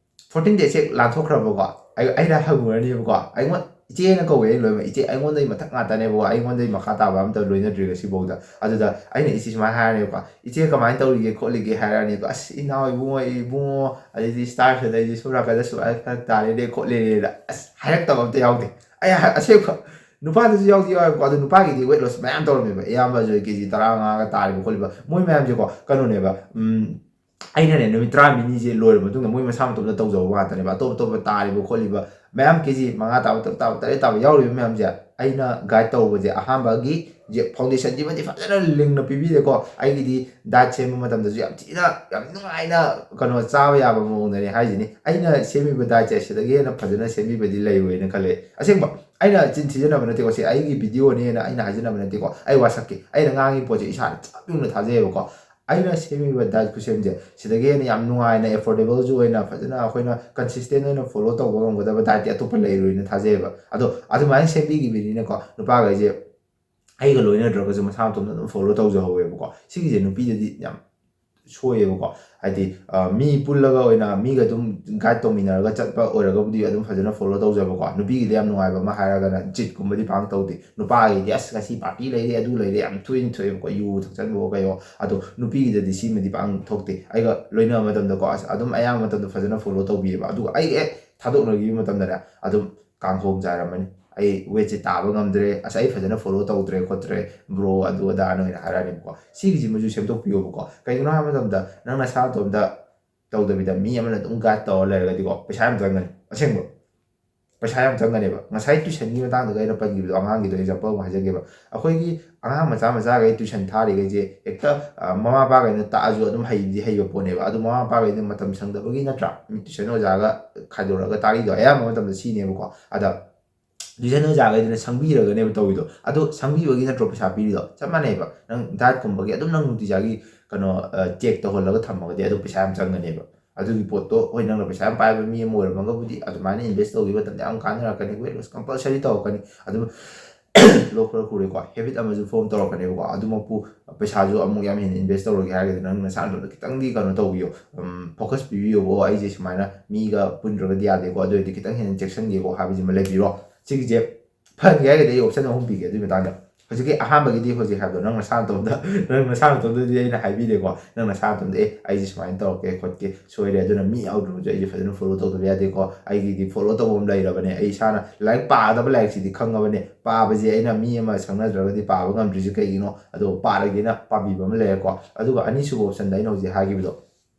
fourteen daysꯁꯦ ꯂꯥꯟꯊꯣꯛꯈ꯭ꯔꯕꯀꯣ, ꯑꯩ ꯑꯩꯅ ꯍꯪꯉꯨꯔꯅꯦꯕꯀꯣ꯫ ꯑꯩꯉꯣꯟ ꯏꯆꯦꯅ ꯀꯧꯋꯦ ꯑꯩ ꯂꯣꯏꯅꯃꯛ꯫ ꯏꯆꯦ, ꯑꯩꯉꯣꯟꯗꯒꯤ ꯃꯊꯛ ꯉꯥꯛꯇꯅꯦꯕꯀꯣ, ꯑꯩꯉꯣꯟꯗꯒꯤ ꯃꯈꯥ ꯇꯥꯕ ꯑꯝꯇ ꯂꯣꯏꯅꯗ꯭ꯔꯤ ꯉꯁꯤꯐꯥꯎꯗ꯫ ꯑꯗꯨꯗ ꯑꯩꯅ ꯏꯆꯦ ꯁꯨꯃꯥꯏꯅ ꯍꯥꯏꯔꯅꯦꯕꯀꯣ, "ꯏꯆꯦ, ꯀꯃꯥꯏꯅ ꯇꯧꯔꯤꯒꯦ ꯈꯣꯠꯂꯤꯒꯦ?" ꯍꯥꯏꯔꯛꯑꯅꯤꯀꯣ꯫ "ꯑꯁ, ꯏꯅꯥꯎ, ꯏꯕꯨꯡꯉꯣ, ꯏꯕꯨꯡꯉꯣ, ꯑꯗꯩꯗꯤ ꯁ꯭ꯇꯥꯔꯁꯤꯗ ꯑꯩꯁꯦ ꯁꯣꯝ ꯅꯥꯀꯟꯗ ꯁꯨꯃꯥꯏꯅ ꯐꯔꯛ ꯇꯥꯔꯦꯅꯦ ꯈꯣꯠꯂꯦꯅꯦꯅ", ꯑꯁ, ꯍꯥꯏꯔꯛꯇꯕ ꯑꯝꯇ ꯌꯥꯎꯗꯦ꯫ ꯑꯩ ꯍꯥꯏ-, ꯑꯁꯦꯡꯕ ꯅꯨꯄꯥꯗꯁꯨ ꯌꯥꯎꯗꯤ ꯌꯥꯎꯋꯦꯕꯀꯣ꯫ ꯑꯗꯣ ꯅꯨꯄꯥꯒꯤꯗꯤ weight loss ꯃꯌꯥꯝ ꯇꯧꯔꯝꯃꯦꯕ꯫ ꯑꯌꯥꯝꯕꯁꯨ ꯀꯦ ꯖꯤ ꯇꯔꯥꯃꯉꯥꯒ ꯇꯥꯔꯤꯕ ꯈꯣꯠꯂꯤꯕ ꯃꯣꯏ ꯃꯌꯥꯝꯁꯦꯀꯣ, ꯀꯩꯅꯣꯅꯦꯕ, ꯎꯝ, ꯑꯩꯅꯅꯦ ꯅꯨꯃꯤꯠ ꯇꯔꯥꯃꯔꯤꯅꯤꯁꯦ ꯂꯣꯏꯔꯕ ꯃꯇꯨꯡꯗ ꯃꯣꯏ ꯃꯁꯥ ꯃꯇꯣꯝꯇ ꯇꯧꯖꯕ ꯉꯥꯛꯇꯅꯦꯕ꯫ ꯑꯇꯣꯞ ꯑꯇꯣꯞꯄ ꯇꯥꯔꯤꯕ ꯈꯣꯠꯂꯤꯕ ꯃꯌꯥꯝ, ꯀꯦ ꯖꯤ ꯃꯉꯥ ꯇꯥꯕ, ꯇꯔꯨꯛ ꯇꯥꯕ, ꯇꯔꯦꯠ ꯇꯥꯕ ꯌꯥꯎꯔꯤꯕ ꯃꯌꯥꯝꯁꯦ ꯑꯩꯅ ꯒꯥꯏꯗ ꯇꯧꯕꯁꯦ ꯑꯍꯥꯟꯕꯒꯤ ꯐꯥꯎꯟꯗꯦꯁꯟꯁꯤꯃꯗꯤ ꯐꯖꯅ ꯂꯤꯡꯅ ꯄꯤꯕꯤꯔꯦꯀꯣ꯫ ꯑꯩꯒꯤꯗꯤ ꯗꯥꯏꯠ ꯁꯦꯝꯕ ꯃꯇꯝꯗꯁꯨ ꯌꯥꯝ ꯊꯤꯅ, ꯌꯥꯝ ꯅꯨꯡꯉꯥꯏꯅ ꯀꯩꯅꯣ ꯆꯥꯕ ꯌꯥꯕ ꯃꯑꯣꯡꯗꯅꯦ ꯍꯥꯏꯁꯤꯅꯤ꯫ ꯑꯩꯅ ꯁꯦꯝꯃꯤꯕ ꯗꯥꯏꯠꯁꯦ ꯁꯤꯗꯒꯤ ꯍꯦꯟꯅ ꯐꯖꯅ ꯁꯦꯝꯕꯤꯕꯗꯤ ꯂꯩꯔꯣꯏꯅ ꯈꯜꯂꯦ꯫ ꯑꯁꯦꯡꯕ, ꯑꯩꯅ ꯆꯤꯟ ꯊꯤꯖꯤꯟꯅꯕ ꯅꯠꯇꯦꯀꯣ, ꯁꯤ ꯑꯩꯒꯤ ꯚꯤꯗꯤꯑꯣꯅꯦꯅ ꯑꯩꯅ ꯍꯥꯏꯖꯤꯟꯅꯕ ꯅꯠꯇꯦꯀꯣ꯫ ꯑꯩ ꯋꯥꯁꯛꯀꯦ, ꯑꯩꯅ ꯉꯥꯡꯉꯤ ꯄꯣꯠꯁꯦ ꯏꯁꯥꯅ ꯆꯞ ꯌꯨꯡꯅ ꯊꯥꯖꯩꯌꯦꯕꯀꯣ꯫ ꯑꯩꯅ ꯁꯦꯝꯃꯤꯕ ꯗꯥꯏꯠ ꯈꯨꯠꯁꯦꯝꯁꯦ ꯁꯤꯗꯒꯤ ꯍꯦꯟꯅ ꯌꯥꯝ ꯅꯨꯡꯉꯥꯏꯅ, ꯑꯦꯐꯣꯔꯗꯦꯕꯜꯁꯨ ꯑꯣꯏꯅ, ꯐꯖꯅ ꯑꯩꯈꯣꯏꯅ ꯀꯟꯁꯤꯁꯇꯦꯟ ꯑꯣꯏꯅ ꯐꯣꯂꯣ ꯇꯧꯕ ꯉꯝꯒꯗꯕ ꯗꯥꯏꯠꯇꯤ ꯑꯇꯣꯞꯄ ꯂꯩꯔꯣꯏꯅ ꯊꯥꯖꯩꯌꯦꯕ꯫ ꯑꯗꯣ ꯑꯗꯨꯃꯥꯏꯅ ꯁꯦꯝꯕꯤꯈꯤꯕꯅꯤꯅꯀꯣ, ꯅꯨꯄꯥꯈꯩꯁꯦ ꯑꯩꯒ ꯂꯣꯏꯅꯗ꯭ꯔꯒꯁꯨ ꯃꯁꯥ ꯃꯇꯣꯝꯇ ꯑꯗꯨꯝ ꯐꯣꯂꯣ ꯇꯧꯖꯍꯧꯋꯦꯕꯀꯣ꯫ ꯁꯤꯒꯤꯁꯦ ꯅꯨꯄꯤꯗꯗꯤ ꯌꯥꯝ ꯁꯣꯏꯌꯦꯕꯀꯣ꯫ ꯍꯥꯏꯗꯤ, ꯑ, ꯃꯤ ꯄꯨꯜꯂꯒ ꯑꯣꯏꯅ ꯃꯤꯒ ꯑꯗꯨꯝ ꯒꯥꯏꯗ ꯇꯧꯃꯤꯟꯅꯔꯒ ꯆꯠꯄ ꯑꯣꯏꯔꯒꯕꯨꯗꯤ ꯑꯗꯨꯝ ꯐꯖꯅ ꯐꯣꯂꯣ ꯇꯧꯖꯕꯀꯣ꯫ ꯅꯨꯄꯤꯒꯤꯗꯤ ꯌꯥꯝ ꯅꯨꯡꯉꯥꯏꯕ ꯑꯃ ꯍꯥꯏꯔꯒꯅ ꯆꯤꯠꯀꯨꯝꯕꯗꯤ ꯄꯥꯡ ꯇꯧꯗꯦ꯫ ꯅꯨꯄꯥꯒꯤꯗꯤ, "ꯑꯁ, ꯉꯁꯤ ꯄꯥꯔꯇꯤ ꯂꯩꯔꯦ, ꯑꯗꯨ ꯂꯩꯔꯦ", ꯌꯥꯝ ꯇꯣꯏꯅ ꯊꯣꯛꯑꯦꯕꯀꯣ, ꯌꯨ ꯊꯛꯆꯟꯕꯑꯣ ꯀꯩꯑꯣ꯫ ꯑꯗꯣ ꯅꯨꯄꯤꯒꯤꯗꯗꯤ ꯁꯤꯃꯗꯤ ꯄꯥꯡ ꯊꯣꯛꯇꯦ꯫ ꯑꯩꯒ ꯂꯣꯏꯅꯕ ꯃꯇꯝꯗꯀꯣ, ꯑꯁ, ꯑꯗꯨꯝ ꯑꯌꯥꯝꯕ ꯃꯇꯝꯗ ꯐꯖꯅ ꯐꯣꯂꯣ ꯇꯧꯕꯤꯌꯦꯕ꯫ ꯑꯗꯨꯒ ꯑꯩ ꯍꯦꯛ ꯊꯥꯗꯣꯛꯅꯈꯤꯕ ꯃꯇꯝꯗꯅꯦ, ꯑꯗꯨꯝ ꯀꯥꯡꯈꯣꯡ ꯆꯥꯏꯔꯝꯃꯅꯤ꯫ ꯑꯩ ꯋꯦꯠꯁꯦ ꯇꯥꯕ ꯉꯝꯗ꯭ꯔꯦ, ꯑꯁ, ꯑꯩ ꯐꯖꯅ ꯐꯣꯂꯣ ꯇꯧꯗ꯭ꯔꯦ ꯈꯣꯠꯇ꯭ꯔꯦ, ꯕ꯭ꯔꯣ, ꯑꯗꯨ ꯑꯗꯥꯅ ꯑꯣꯏꯅ ꯍꯥꯏꯔꯛꯑꯅꯤꯕꯀꯣ꯫ ꯁꯤꯒꯤꯁꯤꯃꯁꯨ ꯁꯦꯝꯗꯣꯛꯄꯤꯌꯣꯕꯀꯣ꯫ ꯀꯩꯒꯤꯅꯣ ꯍꯥꯏꯕ ꯃꯇꯝꯗ, ꯅꯪ ꯅꯁꯥ ꯅꯇꯣꯝꯇ ꯇꯧꯗꯕꯤꯗ ꯃꯤ ꯑꯃꯅ ꯑꯗꯨꯝ ꯒꯥꯏꯗ ꯇꯧꯔ ꯂꯩꯔꯒꯗꯤꯀꯣ, ꯄꯩꯁꯥ ꯌꯥꯝ ꯆꯪꯒꯅꯤ꯫ ꯑꯁꯦꯡꯕ, ꯄꯩꯁꯥ ꯌꯥꯝ ꯆꯪꯒꯅꯦꯕ꯫ ꯉꯁꯥꯏ ꯇ꯭ꯋꯤꯁꯟꯒꯤ ꯃꯇꯥꯡꯗꯒ ꯑꯩꯅ ꯄꯟꯈꯤꯕꯗꯣ, ꯑꯉꯥꯡꯒꯤꯗꯣ ꯑꯦꯛꯖꯥꯝꯄꯜ ꯑꯃ ꯍꯥꯏꯖꯒꯦꯕ꯫ ꯑꯩꯈꯣꯏꯒꯤ ꯑꯉꯥꯡ ꯃꯆꯥ ꯃꯆꯥꯈꯩ ꯇ꯭ꯋꯤꯁꯟ ꯊꯥꯔꯤꯈꯩꯁꯦ ꯍꯦꯛꯇ, ꯑ, ꯃꯃꯥ ꯃꯄꯥꯈꯩꯅ ꯇꯥꯛꯑꯁꯨ ꯑꯗꯨꯝ ꯍꯩꯗꯤ ꯍꯩꯕ ꯄꯣꯠꯅꯦꯕ꯫ ꯑꯗꯨ ꯃꯃꯥ ꯃꯄꯥꯈꯩꯅ ꯃꯇꯝ ꯁꯪꯗꯕꯒꯤ ꯅꯠꯇ꯭ꯔꯥ, ꯃꯤ ꯇ꯭ꯋꯤꯁꯟ ꯑꯣꯖꯥꯒ ꯈꯥꯏꯗꯣꯔꯒ ꯇꯥꯛꯏꯗꯣ ꯑꯌꯥꯝꯕ ꯃꯇꯝꯗ ꯁꯤꯅꯦꯕꯀꯣ꯫ ꯑꯗ ꯇ꯭ꯋꯤꯁꯟ ꯑꯣꯖꯥꯈꯩꯗꯨꯅ ꯁꯪꯕꯤꯔꯒꯅꯦꯕ ꯇꯧꯔꯤꯗꯣ꯫ ꯑꯗꯣ ꯁꯪꯕꯤꯕꯒꯤ ꯅꯠꯇ꯭ꯔꯣ ꯄꯩꯁꯥ ꯄꯤꯔꯤꯗꯣ? ꯆꯞ ꯃꯥꯟꯅꯩꯕ꯫ ꯅꯪ ꯗꯥꯏꯠꯀꯨꯝꯕꯒꯤ ꯑꯗꯨꯝ ꯅꯪ ꯅꯨꯡꯇꯤꯖꯥꯒꯤ ꯀꯩꯅꯣ, ꯑ, ꯆꯦꯛ ꯇꯧꯍꯜꯂꯒ ꯊꯝꯃꯒꯗꯤ ꯑꯗꯨꯝ ꯄꯩꯁꯥ ꯌꯥꯝ ꯆꯪꯒꯅꯦꯕ꯫ ꯑꯗꯨꯒꯤ ꯄꯣꯠꯇꯣ, ꯍꯣꯏ, ꯅꯪꯅ ꯄꯩꯁꯥ ꯌꯥꯝ ꯄꯥꯏꯕ ꯃꯤ ꯑꯃ ꯑꯣꯏꯔꯝꯃꯒꯕꯨꯗꯤ ꯑꯗꯨꯃꯥꯏꯅ ꯏꯟꯚꯦꯁ ꯇꯧꯈꯤꯕ ꯃꯇꯝꯗ ꯌꯥꯝ ꯀꯥꯟꯅꯔꯛꯀꯅꯤ, ꯋꯦꯠ ꯂꯣꯁ ꯀꯝꯄꯜꯁꯔꯤ ꯇꯧꯔꯛꯀꯅꯤ꯫ ꯑꯗꯨꯝ ꯂꯣꯛ ꯈꯔ ꯈꯨꯔꯦꯀꯣ, ꯍꯦꯕꯤꯠ ꯑꯃꯁꯨ ꯐꯣꯔꯝ ꯇꯧꯔꯛꯀꯅꯦꯕꯀꯣ꯫ ꯑꯗꯨꯃꯛꯄꯨ ꯄꯩꯁꯥꯁꯨ ꯑꯃꯨꯛ ꯌꯥꯝ ꯍꯦꯟꯅ ꯏꯟꯚꯦꯁ ꯇꯧꯔꯒꯦ ꯍꯥꯏꯔꯒꯗꯤ ꯅꯪ ꯅꯁꯥ ꯅꯇꯣꯝꯇ ꯈꯤꯇꯪꯗꯤ ꯀꯩꯅꯣ ꯇꯧꯕꯤꯌꯣ, ꯐꯣꯀꯁ ꯄꯤꯕꯤꯌꯣꯕꯀꯣ꯫ ꯑꯩꯁꯦ ꯁꯨꯃꯥꯏꯅ ꯃꯤꯒ ꯄꯨꯟꯗ꯭ꯔꯒꯗꯤ ꯌꯥꯗꯦꯀꯣ, ꯑꯗꯨ ꯑꯣꯏꯔꯗꯤ ꯈꯤꯇꯪ ꯍꯦꯟꯅ ꯆꯦꯛꯁꯤꯟꯒꯦꯀꯣ ꯍꯥꯏꯕꯁꯤꯃ ꯂꯩꯕꯤꯔꯣ꯫ ꯁꯤꯒꯤꯁꯦ ꯐꯍꯟꯒꯦ ꯍꯥꯏꯔꯒꯗꯤ ꯑꯩ ꯑꯣꯞꯁꯟ ꯑꯍꯨꯝ ꯄꯤꯒꯦ ꯑꯗꯨꯒꯤ ꯃꯇꯥꯡꯗ꯫ ꯍꯧꯖꯤꯛꯀꯤ ꯑꯍꯥꯟꯕꯒꯤꯗꯤ ꯍꯧꯖꯤꯛ ꯍꯥꯏꯕꯗꯣ ꯅꯪ ꯅꯁꯥ ꯅꯇꯣꯝꯗ, ꯅꯪ ꯅꯁꯥ ꯅꯇꯣꯝꯗꯗꯤ ꯑꯩꯅ ꯍꯥꯏꯕꯤꯔꯦꯀꯣ꯫ ꯅꯪ ꯅꯁꯥ ꯅꯇꯣꯝꯗ, "ꯑꯦ, ꯑꯩꯁꯦ ꯁꯨꯃꯥꯏꯅ ꯇꯧꯔꯛꯀꯦ ꯈꯣꯠꯀꯦ, ꯁꯣꯏꯔꯦ, ꯑꯗꯨꯅ ꯃꯤ ꯌꯥꯎꯗ꯭ꯔꯕꯁꯨ ꯑꯩꯁꯦ ꯐꯖꯅ ꯐꯣꯂꯣ ꯇꯧꯗꯕ ꯌꯥꯗꯦꯀꯣ꯫ ꯑꯩꯒꯤꯗꯤ ꯐꯣꯂꯣ ꯇꯧꯕ ꯑꯃ ꯂꯩꯔꯕꯅꯦ꯫ ꯑꯩ ꯏꯁꯥꯅ ꯂꯥꯏꯔꯤꯛ ꯄꯥꯒꯗꯕ ꯂꯥꯏꯔꯤꯛꯁꯤꯗꯤ ꯈꯪꯉꯕꯅꯦ꯫ ꯄꯥꯕꯁꯦ ꯑꯩꯅ ꯃꯤ ꯑꯃ ꯁꯪꯅꯗ꯭ꯔꯒꯗꯤ ꯄꯥꯕ ꯉꯝꯗ꯭ꯔꯤꯁꯦ ꯀꯩꯒꯤꯅꯣ? ꯑꯗꯣ ꯄꯥꯔꯒꯦꯅ ꯄꯥꯕꯤꯕ ꯑꯃ ꯂꯩꯔꯦꯀꯣ꯫ ꯑꯗꯨꯒ ꯑꯅꯤꯁꯨꯕ ꯑꯣꯞꯁꯟꯗ ꯑꯩꯅ ꯍꯧꯖꯤꯛ ꯍꯥꯏꯈꯤꯕꯗꯣ,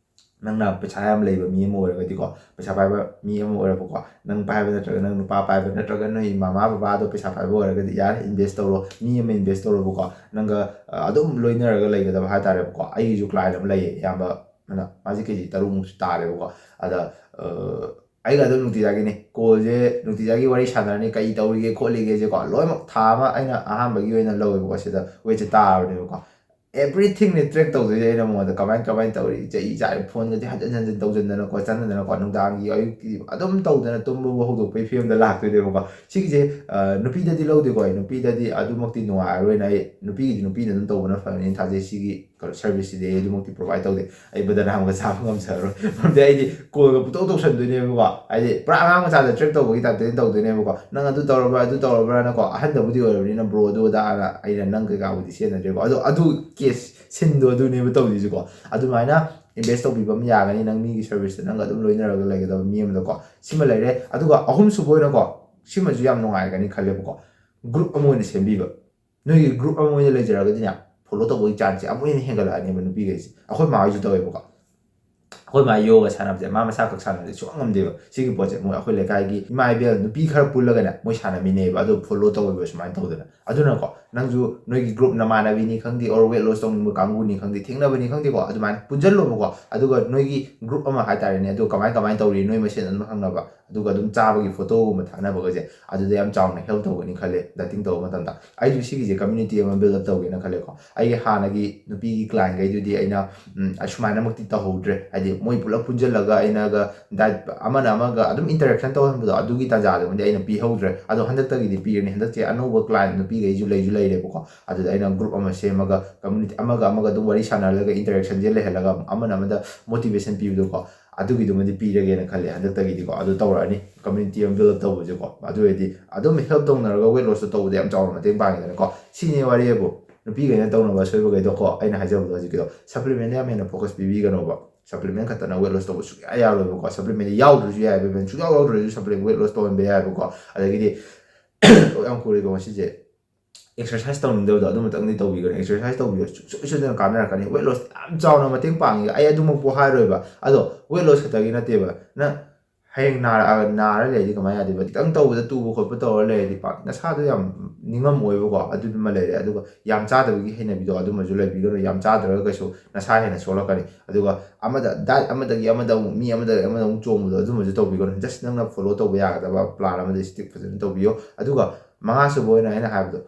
ꯅꯪꯅ ꯄꯩꯁꯥ ꯌꯥꯝ ꯂꯩꯕ ꯃꯤ ꯑꯃ ꯑꯣꯏꯔꯒꯗꯤꯀꯣ, ꯄꯩꯁꯥ ꯄꯥꯏꯕ ꯃꯤ ꯑꯃ ꯑꯣꯏꯔꯕꯀꯣ, ꯅꯪ ꯄꯥꯏꯕ ꯅꯠꯇ꯭ꯔꯒ ꯅꯪ ꯅꯨꯄꯥ ꯄꯥꯏꯕ ꯅꯠꯇ꯭ꯔꯒ ꯅꯣꯏ ꯃꯃꯥ ꯕꯕꯥꯗꯣ ꯄꯩꯁꯥ ꯄꯥꯏꯕ ꯑꯣꯏꯔꯒꯗꯤ ꯌꯥꯔꯦ, ꯏꯟꯚꯦꯁ ꯇꯧꯔꯣ꯫ ꯃꯤ ꯑꯃ ꯏꯟꯚꯦꯁ ꯇꯧꯔꯣꯕꯀꯣ, ꯅꯪꯒ, ꯑ, ꯑꯗꯨꯝ ꯂꯣꯏꯅꯔꯒ ꯂꯩꯒꯗꯕ ꯍꯥꯏ ꯇꯥꯔꯦꯕꯀꯣ꯫ ꯑꯩꯒꯤꯁꯨ ꯀ꯭ꯂꯥꯏꯟ ꯑꯃ ꯂꯩꯌꯦ, ꯏꯌꯥꯝꯕ ꯑꯃꯅ, ꯃꯥꯁꯦ ꯀꯦ ꯖꯤ ꯇꯔꯨꯛꯃꯨꯛꯁꯨ ꯇꯥꯔꯦꯕꯀꯣ꯫ ꯑꯗ, ꯑ, ꯑꯩꯒ ꯑꯗꯨꯝ ꯅꯨꯡꯇꯤꯖꯥꯒꯤꯅꯤ, ꯀꯣꯜꯁꯦ ꯅꯨꯡꯇꯤꯖꯥꯒꯤ ꯋꯥꯔꯤ ꯁꯥꯟꯅꯔꯅꯤ, ꯀꯔꯤ ꯇꯧꯔꯤꯒꯦ ꯈꯣꯠꯂꯤꯒꯦꯁꯦꯀꯣ, ꯂꯣꯏꯅꯃꯛ ꯊꯥ ꯑꯃ ꯑꯩꯅ ꯑꯍꯥꯟꯕꯒꯤ ꯑꯣꯏꯅ ꯂꯧꯋꯦꯕꯀꯣ꯫ ꯁꯤꯗ ꯋꯦꯠꯁꯦ ꯇꯥꯔꯕꯅꯦꯕꯀꯣ꯫ ꯑꯦꯕ꯭ꯔꯤꯊꯤꯡꯅꯦ ꯇ꯭ꯔꯦꯛ ꯇꯧꯗꯣꯏꯁꯦ ꯑꯩꯅ ꯃꯉꯣꯟꯗ, ꯀꯃꯥꯏ ꯀꯃꯥꯏꯅ ꯇꯧꯔꯤ, ꯆꯍꯤ ꯆꯥꯔꯤ, ꯐꯣꯟꯒꯁꯦ ꯍꯟꯖꯤꯟ ꯍꯟꯖꯤꯟ ꯇꯧꯁꯤꯟꯗꯅꯀꯣ, ꯆꯪꯅꯗꯅꯀꯣ, ꯅꯨꯡꯗꯥꯡꯒꯤ ꯑꯌꯨꯛꯀꯤ ꯑꯗꯨꯝ ꯇꯧꯗꯅ ꯇꯨꯝꯕꯕꯨ ꯍꯧꯗꯣꯛꯄꯒꯤ ꯐꯤꯕꯝꯗ ꯂꯥꯛꯇꯣꯏꯅꯦꯕꯀꯣ꯫ ꯁꯤꯒꯤꯁꯦ, ꯑ, ꯅꯨꯄꯤꯗꯗꯤ ꯂꯧꯗꯦꯀꯣ ꯑꯩ, ꯅꯨꯄꯤꯗꯗꯤ ꯑꯗꯨꯃꯛꯇꯤ ꯅꯨꯡꯉꯥꯏꯔꯔꯣꯏꯅ ꯑꯩ, ꯅꯨꯄꯤꯒꯤꯗꯤ ꯅꯨꯄꯤꯅ ꯑꯗꯨꯝ ꯇꯧꯕꯅ ꯐꯔꯅꯤꯅ ꯊꯥꯖꯩ꯫ ꯁꯤꯒꯤ ꯀꯩꯅꯣ ꯁꯔꯚꯤꯁꯁꯤꯗꯤ ꯑꯩ ꯑꯗꯨꯃꯛꯇꯤ ꯄ꯭ꯔꯣꯚꯥꯏꯠ ꯇꯧꯗꯦ꯫ ꯑꯩ ꯕꯗꯅꯥꯝꯒ ꯆꯥꯕ ꯉꯝꯖꯔꯔꯣꯏ꯫ ꯃꯔꯝꯗꯤ ꯑꯩꯗꯤ ꯀꯣꯜꯒ ꯄꯨꯇꯧ ꯇꯧꯁꯟꯗꯣꯏꯅꯦꯕꯀꯣ꯫ ꯍꯥꯏꯗꯤ ꯄꯨꯔꯥ ꯑꯉꯥꯡ ꯃꯆꯥꯗ ꯇ꯭ꯔꯦꯛ ꯇꯧꯕꯒꯤ ꯇꯥꯏꯞꯇ ꯑꯩꯅ ꯇꯧꯗꯣꯏꯅꯦꯕꯀꯣ꯫ "ꯅꯪ ꯑꯗꯨ ꯇꯧꯔꯕ꯭ꯔꯥ, ꯑꯗꯨ ꯇꯧꯔꯕ꯭ꯔꯥꯅꯀꯣ", ꯑꯍꯟꯗꯕꯨꯗꯤ ꯑꯣꯏꯔꯕꯅꯤꯅ ꯕ꯭ꯔꯣ ꯑꯗꯨ ꯑꯗꯥꯅ ꯑꯩꯅ ꯅꯪ ꯀꯩꯀꯥꯕꯨꯗꯤ ꯁꯤꯖꯤꯟꯅꯗ꯭ꯔꯦꯕꯀꯣ꯫ ꯑꯗꯣ ꯑꯗꯨ ꯀꯦꯁ ꯁꯤꯟꯗꯣ ꯑꯗꯨꯅꯦꯕ ꯇꯧꯔꯤꯁꯤꯀꯣ꯫ ꯑꯗꯨꯃꯥꯏꯅ ꯏꯟꯚꯦꯁ ꯇꯧꯕꯤꯕ ꯑꯃ ꯌꯥꯒꯅꯤ ꯅꯪ ꯃꯤꯒꯤ ꯁꯔꯚꯤꯁꯇ ꯅꯪꯒ ꯑꯗꯨꯝ ꯂꯣꯏꯅꯔꯒ ꯂꯩꯒꯗꯕ ꯃꯤ ꯑꯃꯗꯀꯣ꯫ ꯁꯤꯃ ꯂꯩꯔꯦ꯫ ꯑꯗꯨꯒ ꯑꯍꯨꯝꯁꯨꯕ ꯑꯣꯏꯅꯀꯣ, ꯁꯤꯃꯁꯨ ꯌꯥꯝ ꯅꯨꯡꯉꯥꯏꯒꯅꯤ ꯈꯜꯂꯦꯕꯀꯣ, ꯒ꯭ꯔꯨꯞ ꯑꯃ ꯑꯣꯏꯅ ꯁꯦꯝꯕꯤꯕ꯫ ꯅꯣꯏꯒꯤ ꯒ꯭ꯔꯨꯞ ꯑꯃ ꯑꯣꯏꯅ ꯂꯩꯖꯔꯒꯗꯤꯅꯦ, ꯐꯣꯂꯣ ꯇꯧꯕꯒꯤ ꯆꯥꯟꯁꯁꯦ ꯑꯃꯨꯛ ꯍꯦꯟꯅ ꯍꯦꯟꯒꯠꯂꯛꯑꯅꯦꯕ ꯅꯨꯄꯤꯈꯩꯁꯦ꯫ ꯑꯩꯈꯣꯏ ꯃꯥ ꯍꯣꯏꯁꯨ ꯇꯧꯋꯦꯕꯀꯣ꯫ ꯑꯩꯈꯣꯏ ꯃꯥ ꯌꯣꯒ ꯁꯥꯟꯅꯕꯁꯦ, ꯃꯥ ꯃꯁꯥ ꯈꯛ ꯁꯥꯟꯅꯕꯁꯦ ꯁꯨꯡꯉꯝ ꯉꯝꯗꯦꯕ꯫ ꯁꯤꯒꯤ ꯄꯣꯠꯁꯦ ꯃꯣꯏ ꯑꯩꯈꯣꯏ ꯂꯩꯀꯥꯏꯒꯤ ꯏꯃꯥ ꯏꯕꯦꯜ ꯅꯨꯄꯤ ꯈꯔ ꯄꯨꯜꯂꯒꯅꯦ, ꯃꯣꯏ ꯁꯥꯟꯅꯃꯤꯟꯅꯩꯌꯦꯕ, ꯑꯗꯨ ꯐꯣꯂꯣ ꯇꯧꯋꯦꯕ ꯁꯨꯃꯥꯏꯅ ꯇꯧꯗꯅ꯫ ꯑꯗꯨꯅꯀꯣ, ꯅꯪꯁꯨ ꯅꯣꯏꯒꯤ ꯒ꯭ꯔꯨꯞ ꯅꯃꯥꯟꯅꯕꯤꯅꯤ ꯈꯪꯗꯦ, or ꯋꯦꯠ ꯂꯣꯁ ꯇꯧꯅꯤꯡꯕ ꯀꯥꯡꯕꯨꯅꯤ ꯈꯪꯗꯦ, ꯊꯦꯡꯅꯕꯅꯤ ꯈꯪꯗꯦꯀꯣ, ꯑꯗꯨꯃꯥꯏꯅ ꯄꯨꯟꯁꯤꯜꯂꯣꯕꯀꯣ꯫ ꯑꯗꯨꯒ ꯅꯣꯏꯒꯤ ꯒ꯭ꯔꯨꯞ ꯑꯃ ꯍꯥꯏꯇꯥꯔꯦꯅꯦ, ꯑꯗꯨ ꯀꯃꯥꯏ ꯀꯃꯥꯏꯅ ꯇꯧꯔꯤ ꯅꯣꯏ ꯃꯁꯦꯟ ꯑꯗꯨꯝ ꯍꯪꯅꯕ, ꯑꯗꯨꯒ ꯑꯗꯨꯝ ꯆꯥꯕꯒꯤ ꯐꯣꯇꯣꯒꯨꯝꯕ ꯊꯥꯅꯕꯒꯁꯦ, ꯑꯗꯨꯗ ꯌꯥꯝ ꯆꯥꯎꯅ ꯍꯦꯜꯞ ꯇꯧꯒꯅꯤ ꯈꯜꯂꯦ ꯗꯥꯏꯇꯤꯡ ꯇꯧꯕ ꯃꯇꯝꯗ꯫ ꯑꯩꯁꯨ ꯁꯤꯒꯤꯁꯦ ꯀꯝꯃ꯭ꯌꯨꯅꯤꯇꯤ ꯑꯃ ꯕꯤꯜ ꯑꯞ ꯇꯧꯒꯦꯅ ꯈꯜꯂꯦꯀꯣ꯫ ꯑꯩꯒꯤ ꯍꯥꯟꯅꯒꯤ ꯅꯨꯄꯤꯒꯤ ꯀ꯭ꯂꯥꯏꯟꯈꯩꯗꯨꯗꯤ ꯑꯩꯅ, ꯎꯝ, ꯑꯁꯨꯃꯥꯏꯅꯃꯛꯇꯤ ꯇꯧꯍꯧꯗ꯭ꯔꯦ, ꯍꯥꯏꯗꯤ ꯃꯣꯏ ꯄꯨꯂꯞ ꯄꯨꯟꯁꯤꯜꯂꯒ ꯑꯩꯅꯒ ꯗꯥꯏꯠ ꯑꯃꯅ ꯑꯃꯒ ꯑꯗꯨꯝ ꯏꯟꯇꯔꯦꯛꯁꯟ ꯇꯧꯍꯟꯕꯗꯣ, ꯑꯗꯨꯒꯤ ꯇꯥꯟꯖꯥꯗꯨꯃꯗꯤ ꯑꯩꯅ ꯄꯤꯍꯧꯗ꯭ꯔꯦ꯫ ꯑꯗꯣ ꯍꯟꯗꯛꯇꯒꯤꯗꯤ ꯄꯤꯔꯅꯤ꯫ ꯍꯟꯗꯛꯁꯦ ꯑꯅꯧꯕ ꯀ꯭ꯂꯥꯏꯟ ꯅꯨꯄꯤꯈꯩꯁꯨ ꯂꯩꯁꯨ ꯂꯩꯔꯦꯕꯀꯣ꯫ ꯑꯗꯨꯗ ꯑꯩꯅ ꯒ꯭ꯔꯨꯞ ꯑꯃ ꯁꯦꯝꯃꯒ ꯀꯝꯃ꯭ꯌꯨꯅꯤꯇꯤ ꯑꯃꯒ ꯑꯃꯒ ꯑꯗꯨꯝ ꯋꯥꯔꯤ ꯁꯥꯟꯅꯍꯜꯂꯒ ꯏꯟꯇꯔꯦꯛꯁꯟꯁꯦ ꯂꯩꯍꯜꯂꯒ ꯑꯃꯅ ꯑꯃꯗ ꯃꯣꯇꯤꯚꯦꯁꯟ ꯄꯤꯕꯗꯣꯀꯣ, ꯑꯗꯨꯒꯤꯗꯨꯃꯗꯤ ꯄꯤꯔꯒꯦꯅ ꯈꯜꯂꯦ꯫ ꯍꯟꯗꯛꯇꯒꯤꯗꯤꯀꯣ ꯑꯗꯨ ꯇꯧꯔꯛꯑꯅꯤ, ꯀꯝꯃ꯭ꯌꯨꯅꯤꯇꯤ ꯑꯃ ꯕꯤꯜ ꯑꯞ ꯇꯧꯕꯁꯦꯀꯣ꯫ ꯑꯗꯨ ꯑꯣꯏꯔꯗꯤ ꯑꯗꯨꯝ ꯍꯦꯜꯞ ꯇꯧꯅꯔꯒ ꯋꯦꯠ ꯂꯣꯁꯇꯣ ꯇꯧꯕꯗ ꯌꯥꯝ ꯆꯥꯎꯅ ꯃꯇꯦꯡ ꯄꯥꯡꯉꯤꯗꯅꯀꯣ꯫ ꯁꯤꯅꯤ ꯋꯥꯔꯤ ꯍꯥꯏꯕꯨ꯫ ꯅꯨꯄꯤꯈꯩꯅ ꯇꯧꯅꯕ ꯑꯁꯣꯏꯕꯈꯩꯗꯣꯀꯣ, ꯑꯩꯅ ꯍꯥꯏꯖꯕꯗꯣ ꯍꯧꯖꯤꯛꯀꯤꯗꯣ, ꯁꯄ꯭ꯂꯤꯃꯦꯟꯗ ꯌꯥꯝ ꯍꯦꯟꯅ ꯐꯣꯀꯁ ꯄꯤꯕꯤꯒꯅꯣꯕ꯫ ꯁꯄ꯭ꯂꯤꯃꯦꯟ ꯈꯛꯇꯅ ꯋꯦꯠ ꯂꯣꯁ ꯇꯧꯕ ꯁꯨꯡꯌꯥ ꯌꯥꯔꯣꯏꯕꯀꯣ꯫ ꯁꯄ꯭ꯂꯤꯃꯦꯟ ꯌꯥꯎꯗ꯭ꯔꯁꯨ ꯌꯥꯏ, ꯁꯄ꯭ꯂꯤꯃꯦꯟ ꯁꯨꯡꯌꯥꯎ ꯌꯥꯎꯗ꯭ꯔꯁꯨ ꯁꯄ꯭ꯂꯤꯃꯦꯟ ꯋꯦꯠ ꯂꯣꯁ ꯇꯧꯍꯟꯕ ꯌꯥꯏꯕꯀꯣ꯫ ꯑꯗꯒꯤꯗꯤ ꯌꯥꯝ ꯀꯨꯏꯔꯦꯀꯣ ꯉꯁꯤꯁꯦ꯫ ꯑꯦꯛꯁꯔꯁꯥꯏꯁ ꯇꯧꯅꯤꯡꯗꯕꯗꯣ ꯑꯗꯨꯃꯇꯪꯗꯤ ꯇꯧꯕꯤꯒꯅꯨ꯫ ꯑꯦꯛꯁꯔꯁꯥꯏꯁ ꯇꯧꯕꯤꯌꯣ, ꯁꯨꯡꯁꯣꯏ ꯁꯣꯏꯗꯅ ꯀꯥꯟꯅꯔꯛꯀꯅꯤ꯫ ꯋꯦꯠ ꯂꯣꯁ ꯌꯥꯝ ꯆꯥꯎꯅ ꯃꯇꯦꯡ ꯄꯥꯡꯉꯤ꯫ ꯑꯩ ꯑꯗꯨꯃꯛꯄꯨ ꯍꯥꯏꯔꯣꯏꯕ꯫ ꯑꯗꯣ ꯋꯦꯠ ꯂꯣꯁ ꯈꯛꯇꯒꯤ ꯅꯠꯇꯦꯕ꯫ ꯅꯪ ꯍꯌꯦꯡ ꯅꯥꯔꯛꯑ ꯅꯥꯔ ꯂꯩꯔꯗꯤ ꯀꯃꯥꯏꯅ ꯌꯥꯗꯣꯏꯕ? ꯈꯤꯇꯪ ꯇꯧꯕꯗ ꯇꯨꯕ ꯈꯣꯠꯄ ꯇꯧꯔ ꯂꯩꯔꯗꯤ ꯄꯥꯛ ꯅꯁꯥꯗꯣ ꯌꯥꯝ ꯅꯤꯡꯉꯝꯃꯣꯏꯕꯀꯣ꯫ ꯑꯗꯨꯃ ꯂꯩꯔꯦ꯫ ꯑꯗꯨꯒ ꯌꯥꯝ ꯆꯥꯗꯕꯒꯤ ꯍꯩꯅꯕꯤꯗꯣ ꯑꯗꯨꯃꯁꯨ ꯂꯩꯕꯤꯒꯅꯨ꯫ ꯌꯥꯝ ꯆꯥꯗ꯭ꯔꯒ ꯀꯩꯁꯨ ꯅꯁꯥ ꯍꯦꯟꯅ ꯁꯣꯛꯂꯛꯀꯅꯤ꯫ ꯑꯗꯨꯒ ꯑꯃꯗ ꯗꯥꯏꯠ ꯑꯃꯗꯒꯤ ꯑꯃꯗ ꯑꯃꯨꯛ, ꯃꯤ ꯑꯃꯗꯒꯤ ꯑꯃꯗ ꯑꯃꯨꯛ ꯆꯣꯡꯕꯗꯣ ꯑꯗꯨꯃꯁꯨ ꯇꯧꯕꯤꯒꯅꯨ꯫ ꯖꯁ ꯅꯪꯅ ꯐꯣꯂꯣ ꯇꯧꯕ ꯌꯥꯒꯗꯕ ꯄ꯭ꯂꯥꯟ ꯑꯃꯗ ꯁ꯭ꯇꯤꯛ ꯐꯖꯅ ꯇꯧꯕꯤꯌꯣ꯫ ꯑꯗꯨꯒ ꯃꯉꯥꯁꯨꯕ ꯑꯣꯏꯅ ꯑꯩꯅ ꯍꯥꯏꯕꯗꯣ,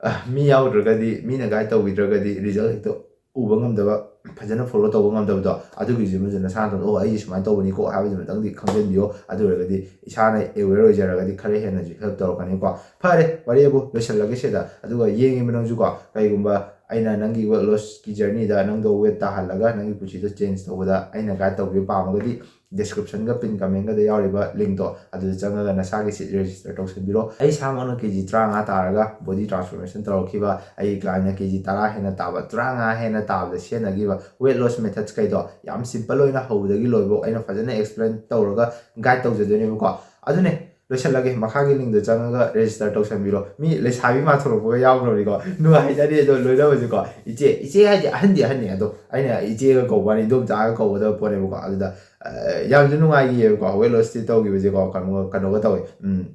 ꯑ, ꯃꯤ ꯌꯥꯎꯗ꯭ꯔꯒꯗꯤ, ꯃꯤꯅ ꯒꯥꯏꯗ ꯇꯧꯕꯤꯗ꯭ꯔꯒꯗꯤ ꯔꯤꯖꯜ ꯍꯦꯛꯇ ꯎꯕ ꯉꯝꯗꯕ, ꯐꯖꯅ ꯐꯣꯂꯣ ꯇꯧꯕ ꯉꯝꯗꯕꯗꯣ, ꯑꯗꯨꯒꯤꯁꯨ ꯅꯁꯥꯅ ꯑꯗꯨꯝ, "ꯑꯣ, ꯑꯩꯁꯦ ꯁꯨꯃꯥꯏꯅ ꯇꯧꯕꯅꯤꯀꯣ" ꯍꯥꯏꯕꯁꯤꯃꯇꯪꯗꯤ ꯈꯪꯖꯤꯟꯕꯤꯌꯣ꯫ ꯑꯗꯨ ꯑꯣꯏꯔꯒꯗꯤ ꯏꯁꯥꯅ ꯑꯦꯋꯦꯌꯔ ꯑꯣꯏꯖꯔꯒꯗꯤ ꯈꯔ ꯍꯦꯟꯅꯁꯨ ꯍꯦꯜꯞ ꯇꯧꯔꯛꯀꯅꯤꯀꯣ꯫ ꯐꯔꯦ, ꯋꯥꯔꯤ ꯑꯕꯨ ꯂꯣꯏꯁꯤꯜꯂꯒꯦ ꯁꯤꯗ꯫ ꯑꯗꯨꯒ ꯌꯦꯡꯉꯤꯕ ꯅꯪꯁꯨꯀꯣ, ꯀꯩꯒꯨꯝꯕ ꯑꯩꯅ ꯅꯪꯒꯤ ꯋꯦꯠ ꯂꯣꯁꯀꯤ ꯖꯔꯅꯤꯗ ꯅꯪꯗꯣ ꯋꯦꯠ ꯇꯥꯍꯜꯂꯒ ꯅꯪꯒꯤ ꯄꯨꯟꯁꯤꯗꯣ ꯆꯦꯟꯖ ꯇꯧꯕꯗ ꯑꯩꯅ ꯒꯥꯏꯗ ꯇꯧꯕꯤꯕ ꯄꯥꯝꯃꯒꯗꯤ, ꯗꯤꯁꯀ꯭ꯔꯤꯞꯁꯟꯒ ꯄꯤꯟ ꯀꯃꯦꯟꯒꯗ ꯌꯥꯎꯔꯤꯕ ꯂꯤꯡꯛꯇꯣ ꯑꯗꯨꯗ ꯆꯪꯉꯒ ꯅꯁꯥꯒꯤ ꯁꯤꯠ ꯔꯦꯖꯤꯁꯇꯔ ꯇꯧꯁꯟꯕꯤꯔꯣ꯫ ꯑꯩ ꯏꯁꯥꯃꯛꯅ ꯀꯦ ꯖꯤ ꯇꯔꯥꯃꯉꯥ ꯇꯥꯔꯒ ꯕꯣꯗꯤ ꯇ꯭ꯔꯥꯟꯁꯐꯣꯔꯃꯦꯁꯟ ꯇꯧꯔꯛꯈꯤꯕ, ꯑꯩꯒꯤ ꯀ꯭ꯂꯥꯏꯟꯅ ꯀꯦ ꯖꯤ ꯇꯔꯥ ꯍꯦꯟꯅ ꯇꯥꯕ, ꯇꯔꯥꯃꯉꯥ ꯍꯦꯟꯅ ꯇꯥꯕꯗ ꯁꯤꯖꯤꯟꯅꯈꯤꯕ ꯋꯦꯠ ꯂꯣꯁ ꯃꯦꯊꯠꯁ ꯀꯩꯗꯣ ꯌꯥꯝ ꯁꯤꯝꯄꯜ ꯑꯣꯏꯅ ꯍꯧꯕꯗꯒꯤ ꯂꯣꯏꯕꯧ ꯑꯩꯅ ꯐꯖꯅ ꯑꯦꯛꯁꯄ꯭ꯂꯦꯟ ꯇꯧꯔꯒ ꯒꯥꯏꯗ ꯇꯧꯖꯗꯣꯏꯅꯦꯕꯀꯣ꯫ ꯑꯗꯨꯅꯦ, ꯂꯣꯏꯁꯤꯜꯂꯒꯦ꯫ ꯃꯈꯥꯒꯤ ꯂꯤꯡꯗꯣ ꯆꯪꯉꯒ ꯔꯦꯖꯤꯁꯇꯔ ꯇꯧꯁꯟꯕꯤꯔꯣ꯫ ꯃꯤ ꯂꯩꯁꯥꯕꯤ ꯃꯥꯟꯊꯣꯔꯛꯄꯒ ꯌꯥꯎꯈ꯭ꯔꯕꯅꯤꯀꯣ꯫ ꯅꯨꯡꯉꯥꯏꯖꯔꯤ ꯑꯗꯣ ꯂꯣꯏꯅꯕꯁꯦꯀꯣ꯫ ꯏꯆꯦ, ꯏꯆꯦ ꯍꯥꯏꯗꯤ ꯑꯍꯟꯗꯤ ꯑꯍꯟꯅꯤ, ꯑꯗꯣ ꯑꯩꯅ ꯏꯆꯦꯒ ꯀꯧꯕ ꯋꯥꯅꯤ, ꯏꯗꯣꯝꯆꯥꯒ ꯀꯧꯒꯗꯕ ꯄꯣꯠꯅꯦꯕꯀꯣ꯫ ꯑꯗꯨꯗ, ꯑ, ꯌꯥꯝꯁꯨ ꯅꯨꯡꯉꯥꯏꯈꯤꯌꯦꯕꯀꯣ, ꯋꯦꯠ ꯂꯣꯁꯇꯤ ꯇꯧꯈꯤꯕꯁꯦꯀꯣ, ꯀꯩꯅꯣ, ꯀꯩꯅꯣꯒ ꯇꯧꯋꯦ, ꯎꯝ,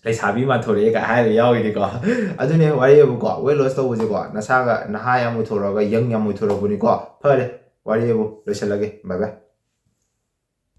ꯂꯩꯁꯥꯕꯤ ꯃꯥꯟꯊꯣꯔꯛꯑꯦꯒ ꯍꯥꯏꯕ ꯌꯥꯎꯔꯤꯅꯤꯀꯣ꯫ ꯑꯗꯨꯅꯦ ꯋꯥꯔꯤꯕꯨꯀꯣ, ꯋꯦꯠ ꯂꯣꯁ ꯇꯧꯕꯁꯦꯀꯣ, ꯅꯁꯥꯒ ꯅꯍꯥ ꯌꯥꯝ ꯑꯣꯏꯊꯣꯔꯛꯑꯒ, ꯌꯪ ꯌꯥꯝ ꯑꯣꯏꯊꯣꯔꯛꯄꯅꯤꯀꯣ꯫ ꯐꯔꯦ, ꯋꯥꯔꯤꯕꯨ ꯂꯣꯏꯁꯤꯜꯂꯒꯦ, ꯕꯥꯏ ꯕꯥꯏ꯫